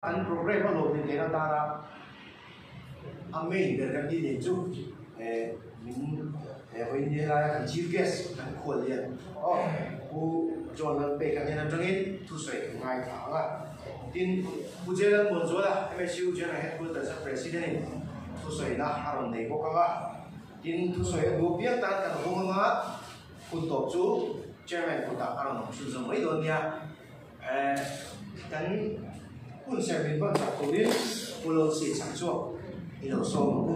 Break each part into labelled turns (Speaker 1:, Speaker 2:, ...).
Speaker 1: An programme a lawm theih atana a main ber kan tih nen chu min vawiin ni laia kan chief guest kan khual lian aw Pu John Lalpeka hnen atangin thusawi kan ngaithla ang a. Tin, Pu Jail Muanzuala MSU General Headquarters a President in thusawina a rawn nei bawk ang a. Tin, thusawi a duh piang tan kan hung ang a, hun tawp chu Chairman kutah a rawn awm chhunzawm mai dawn nia. Kan hun ser min hman chak turin Pu Lawlsi chak chuak i lo sawm ang u.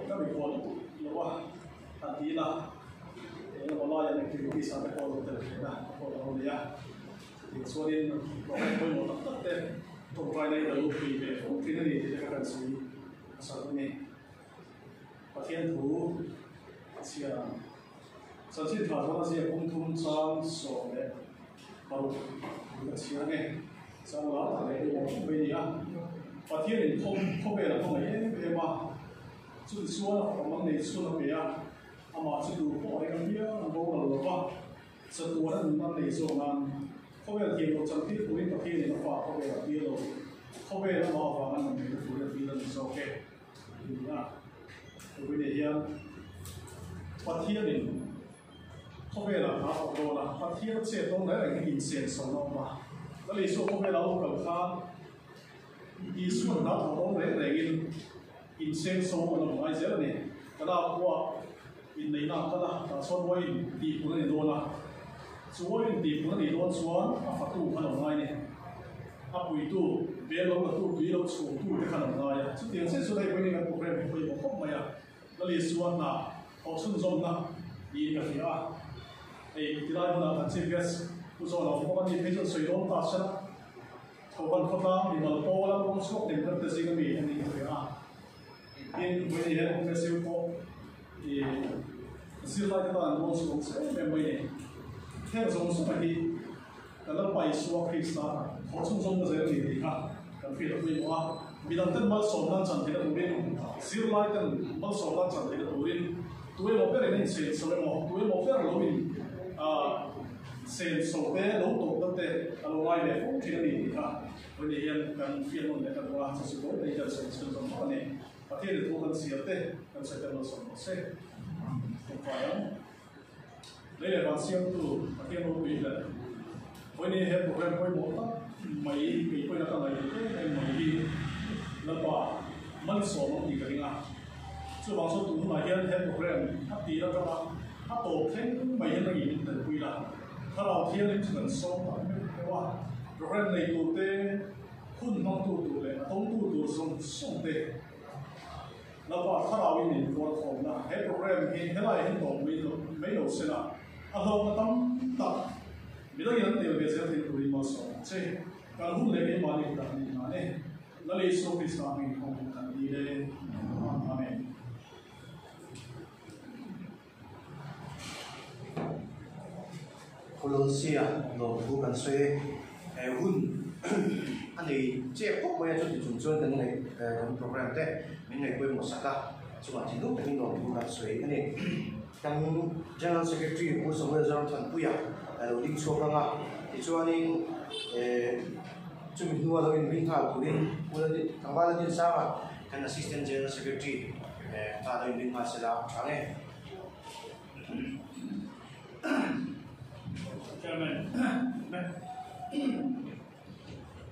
Speaker 2: Ka mi hual lo a han ti ila eng emaw laia an activities ah te pawh a lo tel thin a ka pawh lo nia chutiang chuanin program pawimawh tak tak te tawngtaina in a lo pui ve fo thin a ni tih te kha kan sawi hmasa a ni. Pathian thu a chhiar ang. Chanchin tha chuan a ziak pumthum chang 16 ka chhiar nge chang lar tak leh pawimawh khawp mai a ni a. Pathianin khaw khawvel a hmangaih em em a, chumi chuan a fapa mang nei chhun a pe a, amah chu duh pawh reng apiang an boral lo va, chatuan a nunna nei zawk nan khawvel thiam loh chantir turin Pathianin a fa khawvel a tir lo, khawvel amah avanga nun neihna turin a tir a ni zawk e. Ni a, Tawine hian Pathianin khawvelah hna a thawk dawn a, Pathian chet dawn reng reng hi insensawn a awm a. Lal Isua khawvela lo kal khan Isuan hna thawk dawn reng rengin insensawn an awm ngai zel a ni. Kana khua inneihna a kal a, tah chuan uain tihpun a ni dawn a. Chu uain tihpun a nih dawn chuan a fatu khan a awm ngai a ni. A puitu, bel lo latu, tui lo chhungtu te khan an ngai a. Chutiang chiah chu hei vawiin kan programme hi pawimawh khawp mai a. Lal Isua hna thawh chhunzawmna niin ka hria a. Hei tilai hmunah kan Chief Guest Pu Zawna awm bawk a ni phei chuan sawi dawn ta sela Thovan khawtlang mimal pawla kawng chhuak nem ber te zinga mi a niin ka hria a. Tin, vawiin hian MSU pawh i zirlai te tan an rual chhuak che em em mai a ni. Heng zawng zawng hi kan Lalpa Isua Krista thawh chhunzawmna zel a ni tih kha kan hriat a pawimawh a. Midang ten malsawmna an chan theihna turin, zirlai ten malsawmna an chan theihna turin tu emaw ber in a insen so emaw, tu emaw ber lo in senso te, lo tawpna te a lo ngai ve fo thin a ni tih kha. Vawiin hian kan fiah nawn leh ka duh a, chu chu dawi daih hian sawi chhun zawm vak a ni. Pathian i thu kan chhiar te kan sawi tel lo sawm rawh se. Tawngtai ang. Lei leh van siamtu Pathian ropui hle. Vawiin he program pawimawh tak mai kei pawhin a ka ngaih em em mai hi Lalpa malsawm ang tih ka ring a. Chuvang chuan tun hunah hian he program a tir atanga a tawp thleng mai hian angin min telpui la. Thlarau Thianghlim chu kan sawm tak meuh meuh a, program nei tur te, hun hmangtu tur leh a tawngtu tur zawng zawng te Lalpa Thlarauin min puar khawmna he program hi helaiah hian tawp mai lo mai lo se la, a hlawkna tam tak midangin an tel ve zel theih turin malsawm ang che. Kan hun leh keimahni kutah kan inhlan e. Lal Isua Krista hmingin khawngin kan dil e. Amen.
Speaker 1: Khawlawlsia lawmthu kan sawi e. He hun a nei chep khawp mai a, chuti chung chuan kan ngaih kan program te min ngaih pawimawh sak a, chungah thinlung takin lawmthu kan sawi a ni. Kan General Secretary Pu Samuel Zoramthanpuia a lo ding chhuak ang a, tichuanin chumi hnua lo inring nghal turin Pu Tlangval Ladinsanga kan Assistant General Secretary kha lo inring nghal sela a tha nge.
Speaker 3: Chairman,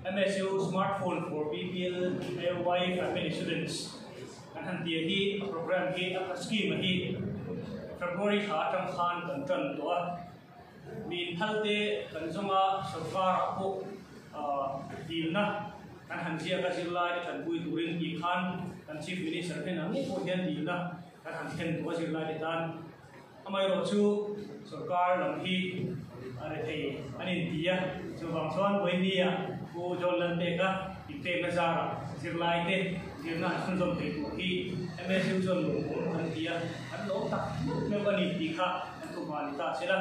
Speaker 3: MSU Smartphone for BPL AY Family Students kan han tia hi a program hi a scheme hi February thla atang khan kan tan tawh a. Mi inphal te kan zawng a, sorkar ah pawh dilna kan han ziak a zirlai te tanpui turin tih khan kan Chief Minister hnenah ngei pawh hian dilna kan han thlen tawh a zirlai te tan. Amaherawh chu sorkar lam hi a rethei an inti a, chuvang chuan Vawinia Pu John Lalpeka. Inpekna zarah zirlaite zirna an chhunzawm thei tur hi MSU chuan lawmawm an ti a, an lawm tak meuh meuh a ni tih kha an thu hma ni ta se la.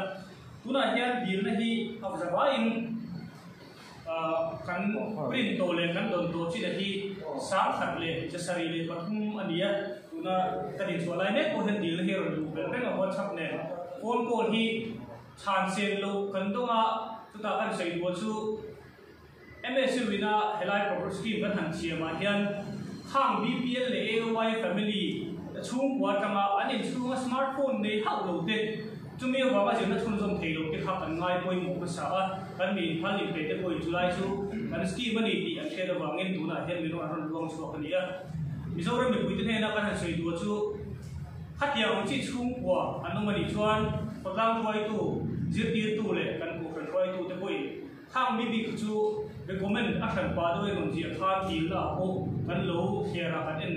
Speaker 3: Tunah hian dilna hi a zavaiin kan print tawh leh kan dawn tawh chin a hi 1073 a ni a, tuna ka dinchhuah lai mek pawh hian dilna hi a rawn luh belh reng a, WhatsApp nen phone call hi chhan sen loh kan dawng a, chutah kan sawi duh chu. MSU ina helai proper scheme kan han siamah hian khang BPL leh AOY family chhungkua atanga an inchhunga smartphone nei hauh lo te, chumi avanga zirna chhunzawm thei lo te kha kan ngai pawimawh hmasa a, kan mi inphal inpe te pawhin chulai chu kan scheme a ni tih an hriat avangin tunah hian min rawn rawn luang chhuak a ni a. Mizoram mipuite hnena kan han sawi duh chu khatiang ang chi chhungkua an awm a nih chuan khawtlang hruaitu, zirtirtu leh kan kohhran hruaitu te pawhin Khang mi bik chu recommend a hran pah deuh in rawn ziah khan dilna ah pawh kan lo thliar ah kan en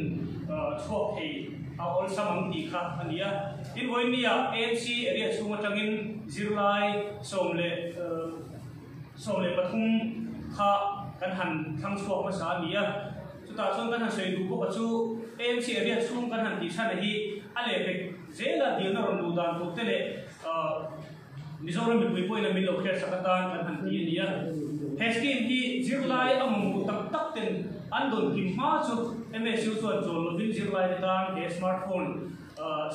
Speaker 3: chhuak thei a awlsam ang tih kha a ni a. Tin vawinia AMC area chhung atangin zirlai 13 kha kan han thlang chhuak hmasa a ni a. Chutah chuan kan han sawi duh bawk a chu AMC area chhung kan han tih chhan a hi a lehpek zela dilna rawn luh dan tur te leh Mizoram mipui pawhin a min lo hriatsak atan kan han ti a ni a. He scheme hi zirlai a mamawh tak tak ten an dawn kim hma chu MSU chuan chawl lovin zirlai te tan he smartphone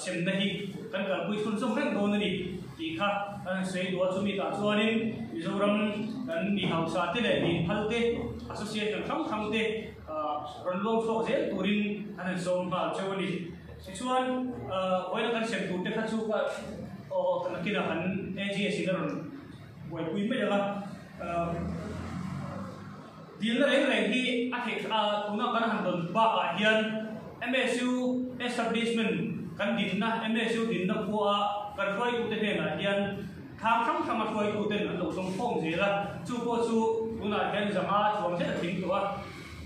Speaker 3: semna hi kan kalpui chhunzawm reng dawn a ni tih kha kan han sawi duh a. Chumi tah chuanin Mizoram kan mi hausa te leh mi inphal te, association hrang hrang te rawn luang chhuak zel turin kan han sawm nghal cheu a ni. Tichuan, vawiina kan sem tur te kha chu ka aw ka nakinah kan AGS in a rawn buaipui mai ang a. Dilna reng reng hi a theih a, tuna kan han dawn bakah hian MSU establishment kan dinna, MSU dinna khua kan hruaitute hnenah hian thang hrang hranga hruaituten an lo zawng khawm zel a, chu pawh chu tunah hian zanga chuang zet a tling tawh a.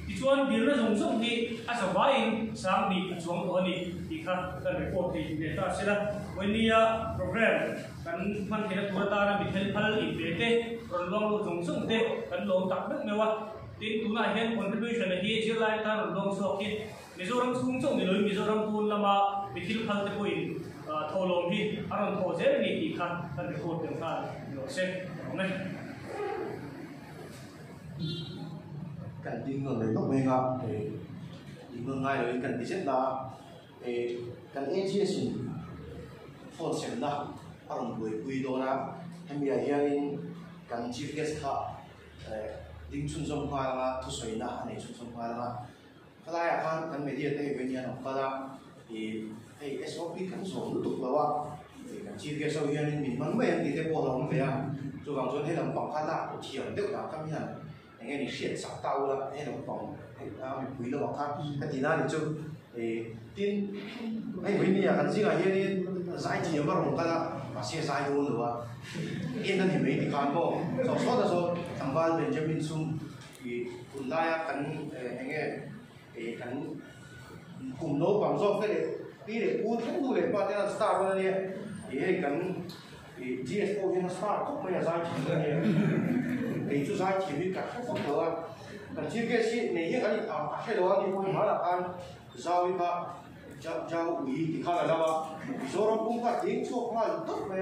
Speaker 3: Tichuan dilna zawng zawng hi a zavaiin 2000 a chuang tawh a ni tih kha kan report thei ve ta a sela. Vawinia program kan hman theihna tur atana mi thel phal inpe te, rawn luang luh zawng zawng te kan lawm tak meuh meuh a. Tin, tunah hian contribution a hi zirlai atan rawn luang chhuak hi Mizoram chhung chauh ni loin Mizoram pawn lama mi thil phal te pawhin thawhlawm hi a rawn thawh zel a ni tih kha kan report tel nghal ni rawh se. Awm e.
Speaker 1: Kan ding nawn leh lawk mai anga ding nawn ngai loin kan ti zet la kan AGS in phone semna a rawn buaipui dawn a, hemi ah hianin kan chief guest kha ding chhunzawm nghal anga thusawina a nei chhunzawm nghal anga khalaiah khan kan media te hei vawin an awm kal a hei SOP kan zawm lutuk lo a. Kan chief guest ho hianin min hman mai an tih te pawh a lo awm ve a, chuvang chuan he lampang kha lak tur thiam deuh dah kha hian eng nge ni hriat chak ta ula he lampang a mipui lamah kha ka ti na ni chu ih tin hei vawinia kan zingah hianin zai thiam a rawn kal a mahse zai dawn lo a en a ni mai tikhan maw saw sawt a saw tlangval Benjamin Sum ih tunlaia kan eng nge ih kan Kum naupang zawk te leh pi leh pu thleng nu leh pa te an star dawn a nia ih hei kan ih GS pawh hian a star khawp mai a zai thiam a nia kei chu zai thiam hi ka hre fawk lo a kan chief guest hi nei hian kan a hre lo a ni pawhin hmanah khan Zaui kha Jau ui ti khan a lo a Mizoram pum kha ding chhuak nghal dawt mai a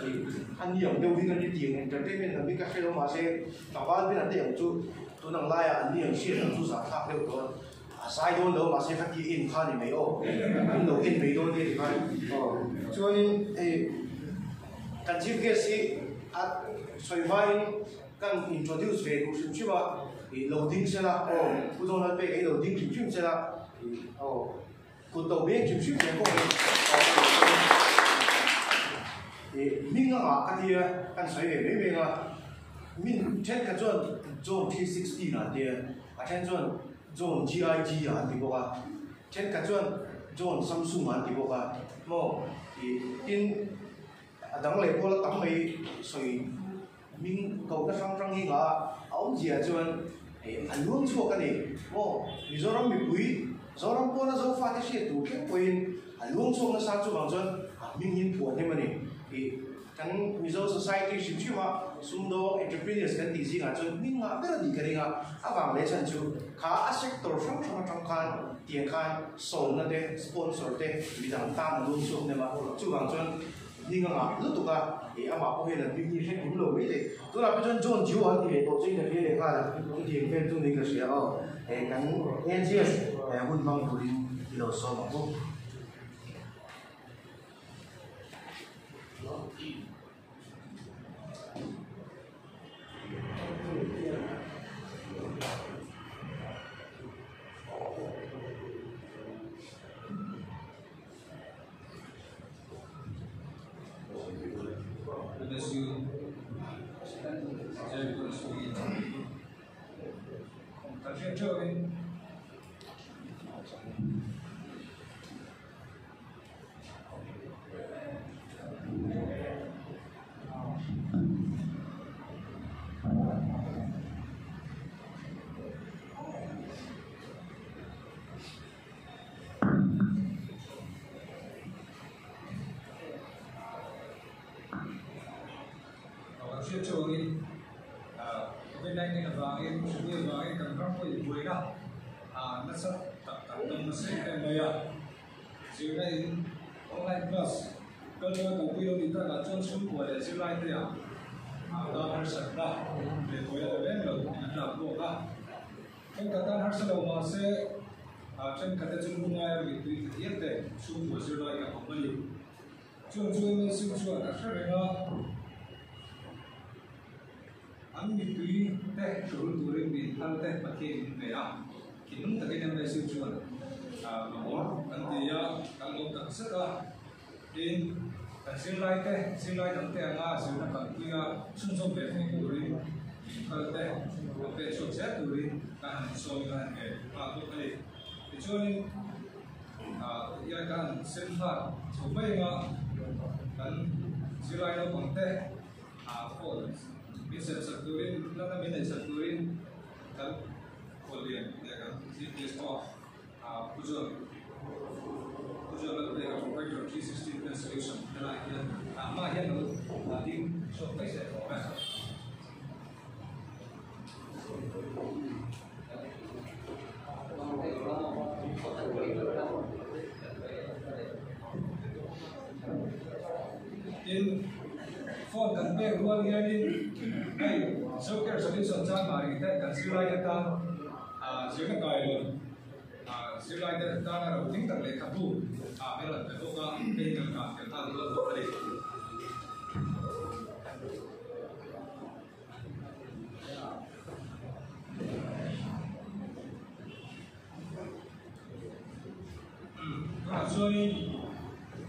Speaker 1: ih a niang deuh hi kan ni tih entertainment lam hi ka hre lo mahse tlangval ber an te ang chu tun ang laiah an niang hriat ang chu zahthlak deuh dawn. A zai dawn lo mahse kha ti en kha ni mai aw, in lo en mai dawn nia ti khan aw. Chuanin hei kan chief guest hi a sawi hmain kan introduce ve duh hrim hrim a, ih lo ding sela aw Pu Donald pek hi lo ding hrim hrim sela ih aw kut lo beng hrim hrim ve pawh hi ih hming anga ka tia kan sawi ve mai mai anga min thenkhat chuan John 3:16 ah tia a then chuan John GIG ah an ti bawk a, thenkhat chuan John Samsung ah an ti bawk a maw tih tin a dang leh pawh la tam mai sawi hming kohna hrang hrang hi ngah a, a awmzia chuan ih a luang chhuak a ni maw Mizoram mipui Zoram pawna Zofate hriat tur thleng pawhin a luang chhuak nasa chuvang chuan a hming hi an phuah hnem a ni tih. Kan Mizo society hrim hrim a sumdawng entrepreneurs kan tih zingah chuan hming ngah ber a nih ka ring a, a vang leh chhan chu kha a sector hrang hrang atang khan tiang khan sawmna te sponsor te midang tan an lung chhuak hnem a, chuvang chuan hming a ngah lutuk a, ih amah pawh hian an hming hi hre kim lo mai thei. Tunah pawh chuan John Gio an ti leh tawh chuin ka hria leh nghal a, chutiang vel chu niin ka hria aw, kan AGS hun hmang turin i lo sawm ang u.
Speaker 4: Hriat chungin COVID-19 avangin hrui avangin kan ram pawh inbuaina nasa tak tak dam nasa em em mai a. Zirna in online class kal chuan kalpui lo nih takah chuan chhungkua leh zirlai te ah tan harsatna leh buai a awm em lo in a tlak bawk a. Thenkhat tan harsa lo mahse thenkhat te chu lungngai a mittui ta hial te chhungkua zirlai kan awm a ni. Chuan chu MSU chuan a hre reng a, an mittui te hrul turin mi thal te Pathian in pe a, thinlung takin MSU chuan mamawh kan ti a, kan lawm tak zet a. Tin, kan zirlai te, zirlai dang te anga zirna kalpui a chhunzawm ve thei turin mi thal te an pek chhuak zel turin kan han insawi kan han ngen nghal bawk a ni. Tichuanin, Tihian kan han sem nghal chho mai anga kan zirlai naupang te phone min sem sak turin natna min neih sak turin kan khuallian leh kan GPS pawh Pu John Pu John Lalpeka Proprietor 360 Business Solution helaiah hian amah hian lo ding chhuak mai se a awm e. Tin, phone kan pek rual hianin hei Zocare Solution Chanmari te kan zirlai te tan zirna kai lo zirlai te tana ro tling tak lehkhabu min rawn pe bawk a, hei kan kah fel nghal dawn bawk a ni. Tunah chuanin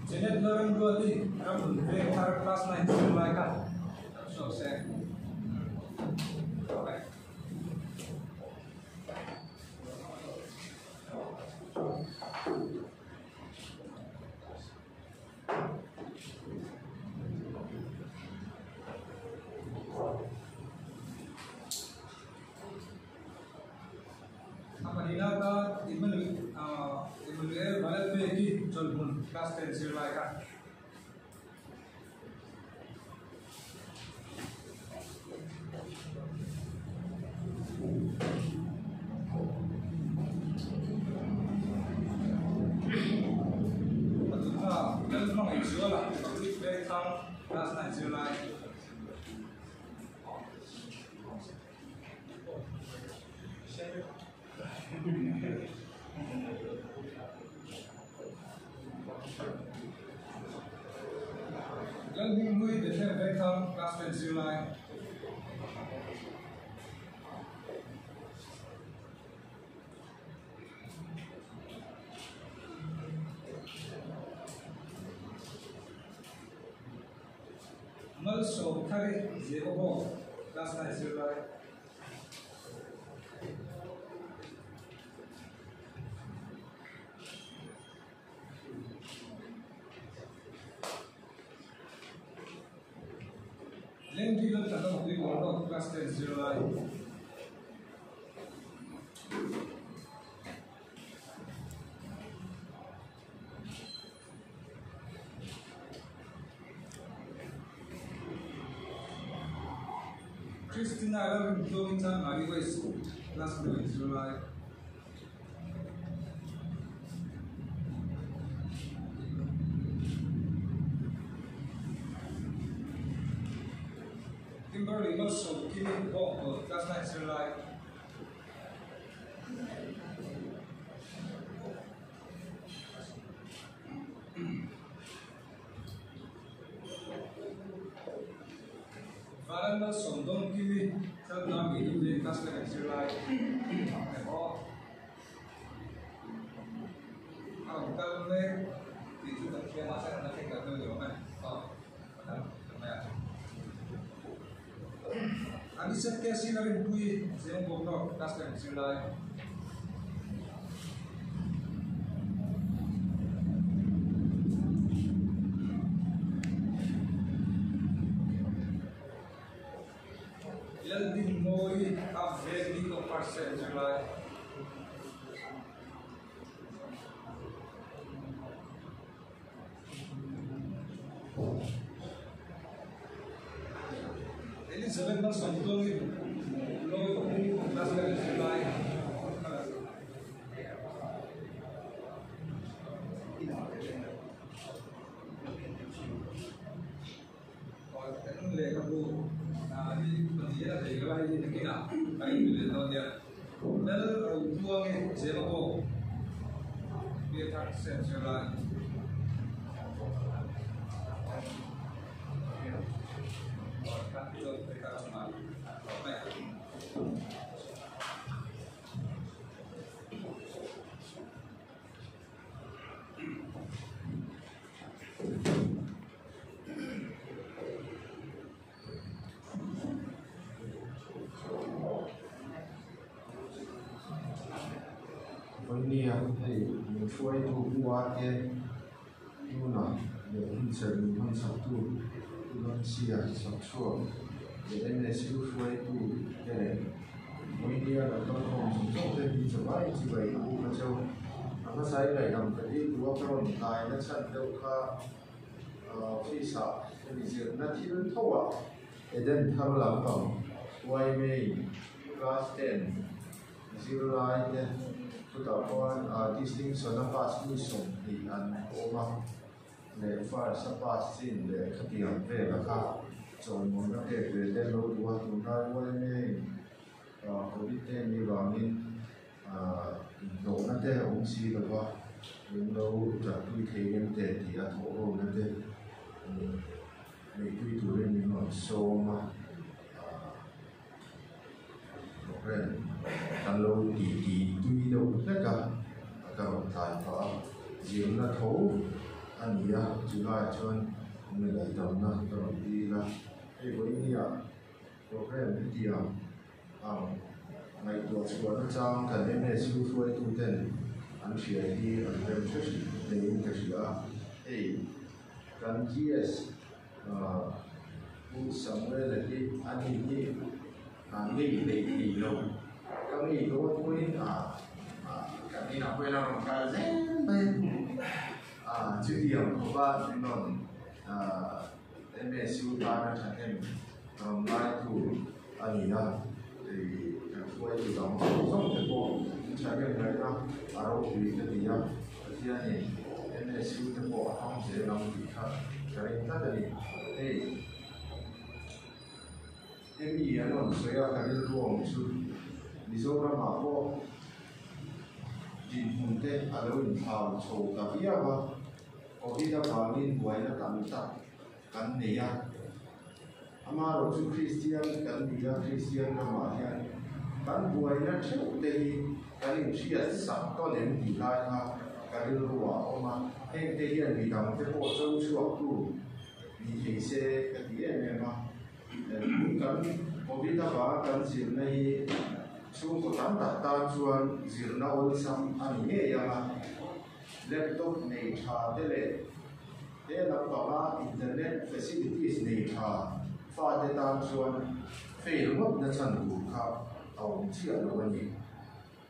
Speaker 4: Janet Lauren Ruati Ramhlun Veng thar class 9 zirlai kha kan chhuak se. A pahnihna atan Emmanuel Valalpeki chawlhmun class 10 zirlai kha. Lalhminghlui Bethlehem Vengthlang Class 10 zirlai. Malsawm Thari Zehawbawk Class 9 zirlai. Lengdi Laltana Mapui Warlock Class 10 zirlai. Christina Lalrintluangi Chanmari West Class 11 zirlai. Kimberly Malsawmkimi Bawngkawn Class 9 zirlai. Varan Malsawmdawng Kimi Thaltlang Medium Veng Class 11 zirlai emaw a rawn kal mek tih chu kan hria mahse an la thleng lo deuh ni awm e. Aw, a dang ta mai a. Anisette Casey Larinpuii Zengbuak North Class 11 zirlai. Laldinmawii a veng Nico Parcel zirlai. Elizabeth Malsawmtluangi Lawi Papu Class 11 zirlai. Kan lehkhabu hi pahnih a thei lo a, hei hi nakinah kan inpe leh dawn nia. Lal Rotluangi Zema bawk Biathar Sem zirlai.
Speaker 5: Vawinia hei min hruaitu U Ate Tuna leh hunserh min hman chaktu U Ramsia Chhakchhuak leh MSU hruaitu te leh Vawinia lo kalkhawm zawng zawng te hi chavai chibai ka buk a cheu. A hmasa in ngaihdam ka dil duh a ka rawn tlai na chhan deuh kha office ah hemi zirna thil tho ah Eden thar lampang yma in class 10 zirlai te chutah pawh distinction a pass mi 20 an awm a leh first a pass chin leh khatiang vel a kha chawimawina pek ve te an lo duh a tunlai yma in covid te ni vangin inhlawhna te a awm si lo va min lo tanpui thei em te tih a thawhhawmna te neihpui turin min rawn sawm a program kan lo ti ti tui deuh hlek a ka rawn tlai phah a zirna tho a ni a chulaiah chuan mi ngaihdamna ka rawn dil a hei vawinia program hetiang Ang ngaihtuah chhuah nachang kan MSU hruaituten an hria hi an rem hre hrim hlein ka hria a. Hei kan GS Pu Samuel-a hi a ni hi ngei hlei thei lo. Ka ngei dawn pawhin kan inah pawhin a rawn kal zel mai a. Chutiang khawpa min rawn MSU tana thahnem rawn laitu a ni a, hei kan hruaitu dang zawng zawng te pawh thahnem ngaihna a ropui ka ti a, Pathianin MSU te pawh a hmang zel ang tih kha ka ring tlat a ni. Hei ME an rawn sawi a, ka rilru awm chu Mizoramah pawh dinhmun te a lo inthlau chho ta viau a, Covid avangin buaina tam tak kan nei a. Amaherawh chu Kristian kan ni a, Kristian ramah hian kan buaina theuh te hi kan inhriat sak tawn em tih lai kha ka rilru ah a awm a. Heng te hian midang te pawh cho chhuak tu ni thei se ka ti em em a. Kan Covid avanga kan zirna hi chhungkaw tam tak tan chuan zirna awlsam a ni ngei ang a. Laptop nei tha te leh he lampanga internet facilities nei tha fate tan chuan fail ngawt na chhan tur kha a awm chiah lo a ni.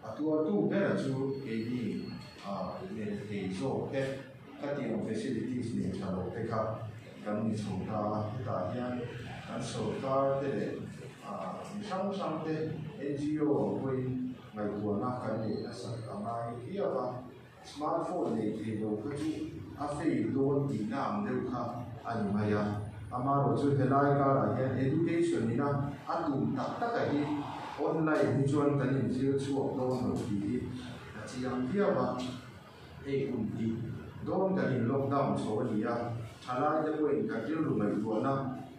Speaker 5: A tuartu bera chu keini leh thei zawk te khatiang facilities nei tha lo te kha kan ni chho ta a, hetah hian kan sorkar te leh Mi hrang hrang te NGO ang pawhin ngaihtuahna kan neih nasat a ngai viau a, smartphone nei thei lo kha chu a fail dawn tihna ang deuh kha a ni mai a. Amaherawhchu helai karah hian education ina a tum tak taka hi online hi chuan kan inzir chhuak dawn lo tih hi a chiang viau a. Hei kum hnih dawn kan in lockdown chho a ni a, thalai te pawhin kan rilru ngaihtuahna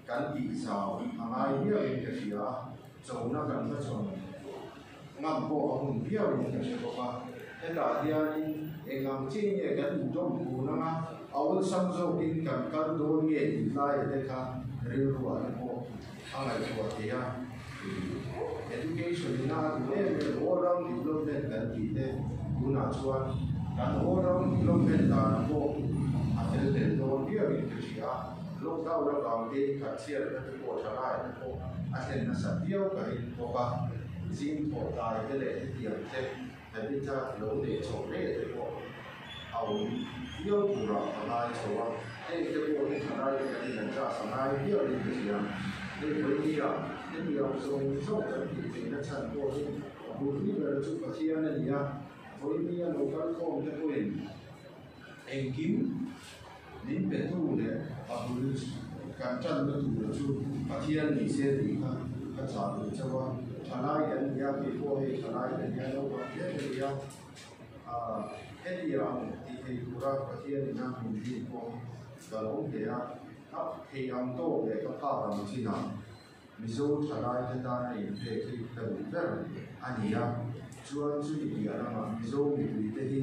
Speaker 5: kan tih zau a ngai viauin ka hria a, chona kan hmachhawn ngam pawh a hun viauin ka hre bawk a. Hetah hianin eng ang chiah nge kan indawm kun anga a awlsam zawkin kan kal dawn nge tih laia te kha rilruah te pawh a ngaihtuah thei a. Education ina a duh em em all round development kan tih te tunah chuan kan all round development danah pawh a fel hlel dawn viauin ka hria a, lockdown avang te khat chhiatna te pawh tha lai te pawh a thlen nasa viau ka ring bawk a, zing thawh tlai te leh hetiang te habit a lo neih chhoh leh te pawh a awm viau turah ka ngai chho a, heng te pawh hi tha lai te kan in adjust a ngai viauin ka hria. Hei vawinia hetiang zawng zawng kan tih theihna chhan pawh hi a bulpui ber chu Pathian a ni a, vawinia lo kal khawm te pawhin engkim min petu leh a bul kan tanna tura chu Pathian ni se tih kha ka chah duh chauh a, tha lai kan ni a, kei pawh hei tha lai kan nia naupang hle ka ni a. Hetiang ti thei tura Pathian ina min rin pawh hi ka lo hle a, a thei ang tawk leh ka phak ang chinah Mizo thalaite tana inpek hi ka duh ber a ni a, chuan chumi piah lamah Mizo mipuite hi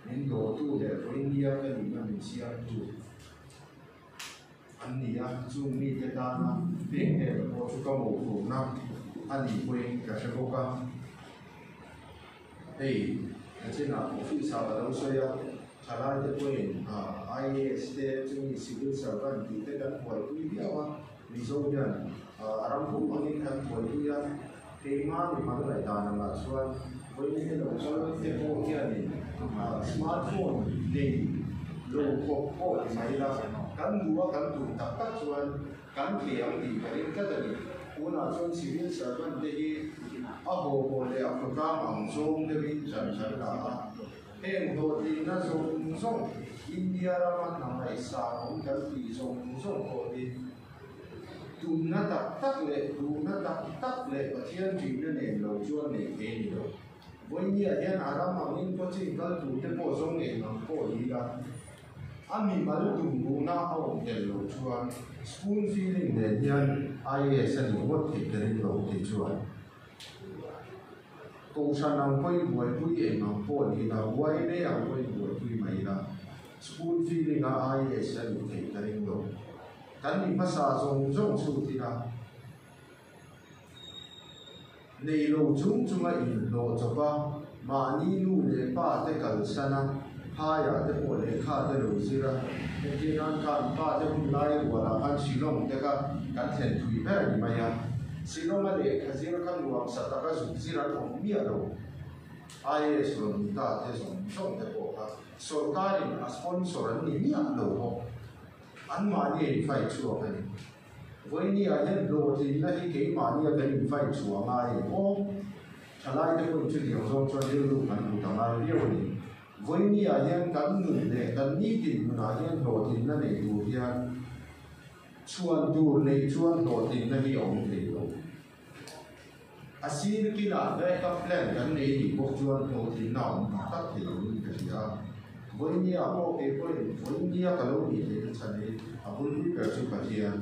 Speaker 5: min dawrtu leh vawinia ka nihna min siamtu an ni a, chung mite tana pek leh pawh chu ka mawhphurhna a nih pawhin ka hre bawk a. Hei, nachinah office ah ka lo sawi a, thalai te pawhin IAS te chumi civil servant tih te kan buaipui viau a, Mizo hian a ram pum angin kan buaipui a, keimah mi hmang ngaihdan angah chuan vawiin te lo kal te pawh hianin smartphone nei lo khawp pawh ti mai ila, kan duh a kan tum tak tak chuan Kan thei ang tih ka ring tlat a ni. Tunah chuan civil servant te hi a haw haw leh a khawtlang ang zawng deuhin chan kan la a. Heng hlawhtlinna zawng zawng India rama hna ngaihsan awm kan tih zawng zawng pawh hi tumna tak tak leh duhna tak tak leh Pathian ṭihna nen lo chuan neih thei a ni lo. Vawinia hian a ram angin coaching kal tur te pawh zawng eng ang pawh ni ila, a mimal tum ruhna a awm tel lo chuan spoon feeling nen hian IAS a nih ngawt theih ka ring lo tih chuan Kohhran ang pawhin buaipui eng ang pawh ni ila, YMA ang pawhin buaipui mai ila, spoon feeling a IAS a nih theih ka ring lo. Kan mi hmasa zawng zawng chhut ila. Nei lo chung chunga inhlawh chawp a, mahni nu leh pa te kalsan a, phaiah te pawh lehkha te lo zir a, entir nan khan pa te hun lai rualah khan Shillong te kha kan thlen thui ber a ni mai a, Shillong a lehkha zir kha nuamsa taka zuk zir an awm miah lo. IAS rawn ni ta te zawng zawng te pawh kha sawrkarin a sponsor an ni miah lo bawk. Anmahni a infight chhuak a ni. Vawinia hian hlawhtlinna hi keimahnia kan infight chhuah a ngai em aw? Thalaite pawhin chutiang zawng chuan rilru kan put a ngai viau a ni. Vawinia hian kan nun leh kan nitin nunah hian hlawhtlinna nei tur hian chhuan tur neih chuan hlawhtlinna hi a awm thei lo. A sir kinah backup plan kan nei nih bawk chuan hlawhtlinna a awm tak tak thei loin ka hria a. Vawinia pawh kei pawhin vawinia ka lo nih theihna chhan hi a bulpui ber chu Pathian.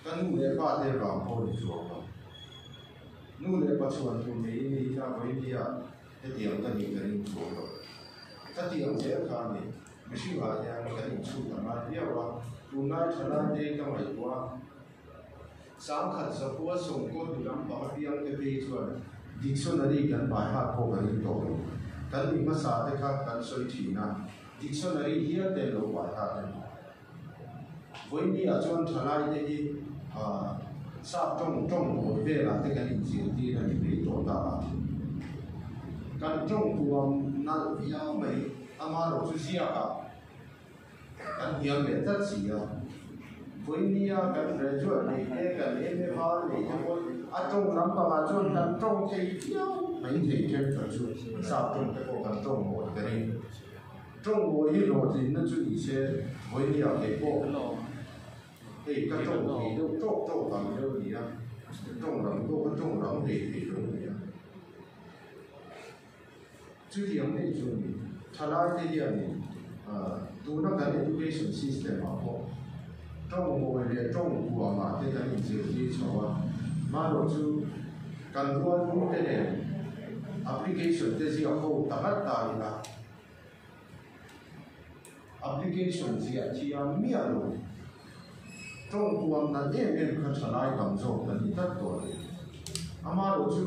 Speaker 5: Ka nu leh pa te vang pawh ni chuang lo. Nu leh pa chhuan tur neiin ni ila vawinia hetiang ka nih ka ring chuang lo. Ka tih ang zel kha a ni. Mihringah hian kan inchhut a ngai viau a, tunlai thalai te ka ngaihtuah a. Sangkhat Zakua Sawmkaw ti lampang apiang te phei chuan dictionary kan bai hat pawh ka ring tawh lo. Kan mi hmasa te kha kan sawi thin a, dictionary hial te an lo bai hat a ni. Vawinia chuan thalai te hi sap tawng tawng hawi velah te kan inzirtir a ni mai tawh ta a. Kan tawng tuam nalh viau mai, amaherawhchu ziakah kan hniam leh tlat si a. Vawinia kan graduate nei te, kan MFR nei te pawh a tawng lampangah chuan kan tawng thei viau mai thei thenkhat chu sap tawng te pawh kan tawng mawi ka ring. Tawng mawi hi hlawhtlinna chu ni se vawinia kei pawh hei ka tawng thei deuh tawk tawk ang deuh a ni a, tawng rang pawh ka tawng rang thei thei lo a ni a. Chutiang ngei chu a ni. Thalaite hianin tuna kan education system ah pawh tawng mawi leh tawng huamah te kan inzirtir chho a, hmanraw chu kan rualbung te nen application te ziak ho ta ngat ta ila application ziah thiam miah lo tawng huam nalh em em kha thalai tam zawk kan ni tlat tawh a ni. Amaherawh chu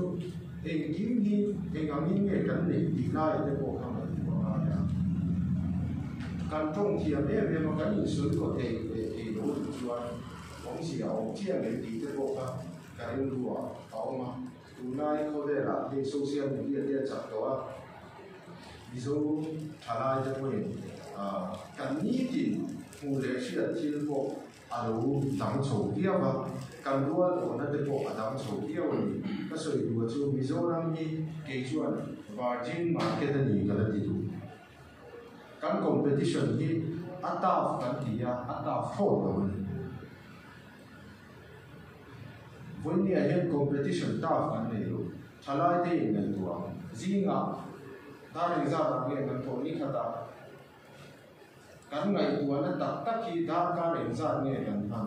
Speaker 5: engkim hi eng angin nge kan neih tih lai te pawh kha ngaihtuah a ngai a. Kan tawng thiam em em a, kan insawi kaw thei leh thei lo duh chuan awmzia a awm chiang em tih te pawh kha ka rilru ah a awm a. Tunlai khawvelah hei social media te a chak tawh a, Mizo thalai te pawhin kan nitin hmuh leh hriat thil pawh a lo dang chho viau a, kan rual awhna te pawh a dang chho viau a ni. Ka sawi duh a chu Mizoram hi kei chuan virgin market a ni ka la ti duh. Kan competition hi a tough kan ti a, a tough thlawt lo a ni. Vawinia hian competition tough kan nei lo, thalai te in ngaihtuah ang. Zingah dar engzat ah nge kan thawh ni khatah kan ngaihtuahna tak tak hi darkar engzat nge kan hman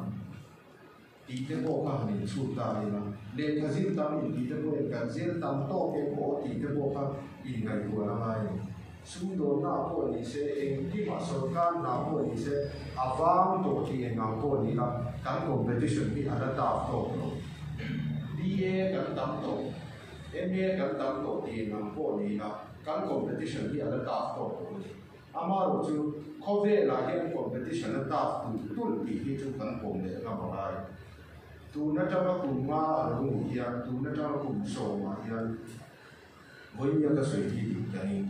Speaker 5: tih te pawh kha han inchhut ta ila, lehkha zir tam intih te pawhin kan zir tam tawk em aw tih te pawh kha inngaihtuahna ngai a ni. Sumdawnna pawh ni se, engkimah sorkar hna pawh ni se, a vang tawh tih eng ang pawh ni la, kan competition hi a la tough tawk lo. BA kan tam tawh, MA kan tam tawh tih eng ang pawh ni la, kan competition hi a la tough tawk lo a ni. Amaherawh chu khawvelah hian competition a tough tulh tulh tih hi chu kan pawm leh ngam a ngai. Tun atanga kum nga a lo nih hian, tun atanga kum sawmah hian, Vawinia ka sawi hi dik ka ring.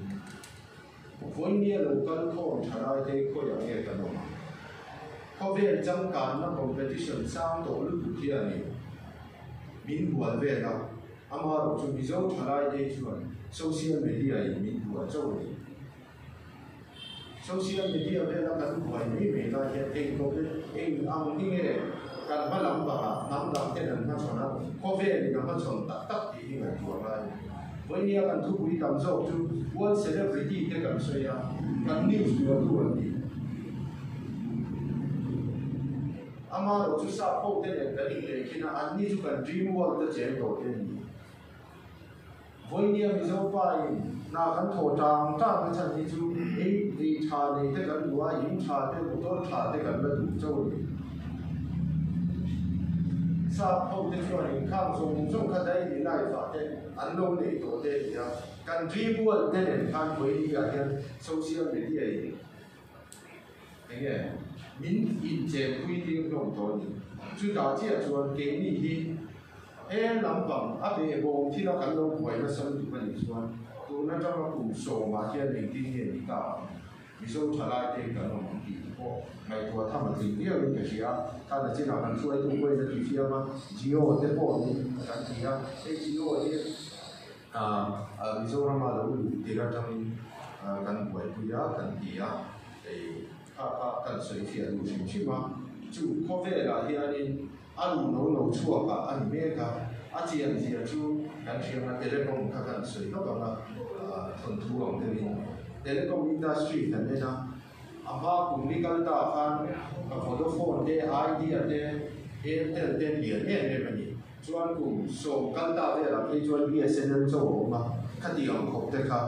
Speaker 5: Vawinia lo kal khawm tha lai te khawiah nge kan awm ang? Khawvel changkanna competition sang tawh lutuk hianin min hual vel a, amaherawh chu Mizo thalai te chuan social media in min hual chauh a ni. Social media vela kan buai mai mai lai hian eng eng ang hi nge kan hma lam bangah hnam dang ten an hmachhawn a, khawvelin a hmachhawn tak tak tih hi ngaihtuah ngai a ni. Vawinia kan thupui tam zawk chu world celebrity te kan sawi a, kan news duahtu an ni. Amaherawh chu sap ho te nen kan inlehkhin a, anni chu kan dream world te cheng tawh te an ni. Vawinia Mizo pa in hna kan thawh tang tang na chhan hi chu ei ei tha nei te kan duh a, in tha te, motor tha te kan la duh chauh a ni. Sap ho te chuan inkhang zawng zawng kha daily life ah te an lo nei tawh te a ni a, kan dream world te nen khan vawinia hian social media in enge min inchengpui tir hlawm tawh a ni. Chutah chiah chuan keini hi he lampang a behbawm thila kan lo buai nasa lutuk a nih chuan tun atanga kum sawmah hian engtin nge ni ta ang? Mizo thalai te kan awm ang tih te pawh ngaihtuah tham a tling viauin ka hria. Khan a chinah kan hruaitu pawhin a ti fiam a, Jio te pawh ni kan ti a, hei Jio hi Mizorama lo luh tir atangin kan buaipui a, kan ti a, hei kha kha kan sawi fiah duh hrim hrim a, chu khawvelah hianin a luh lo lo chhuakah a ni mek a, a chian zia chu kan hriam a, telecom kha kan sawi lawk ang a, thawnthu ang deuhin telecom industry kan en a, a hma kum ni kal ta khan Vodafone te, Idea te, Airtel te an lian em em a ni. Chuan kum sawm kal ta velah phei chuan BSNL chaw a awm a, khati ang khawp te kha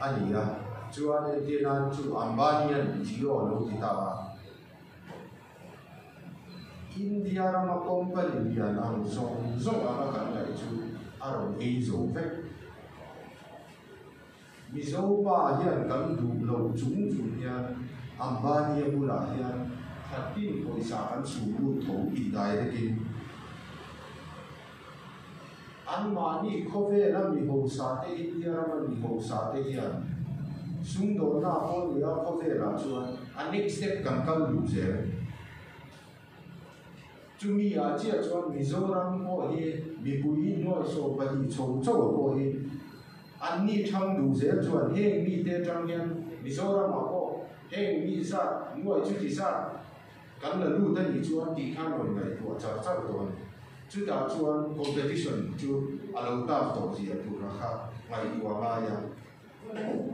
Speaker 5: a ni a. Chuan entir nan chu Ambani an Jio a lo ti ta a. India rama company lian ang zawng zawng anga kan ngaih chu a rawn ei zo vek. Mizo pa hian kan duh lo chung chung hian Ambani-a bulah hian khatin pawisa kan chhum lut tho indirect in anmahni khawvela mi hausa te India rama mi hausa te hian sumdawnna pawh nia khawvelah chuan a next step kan kal duh zel. Chumi ah chiah chuan Mizoram pawh hi mipui nuai 12 chho chauh pawh hi an ni thang duh zel chuan heng mi te tang hian Mizoram ah pawh heng mi zat nuai chuti zat kan la lut a nih chuan tih khan rawn ngaihtuah char char tawh a ni. Chutah chuan competition chu a lo tough tawh zia tur a kha ngaihtuah ngai a.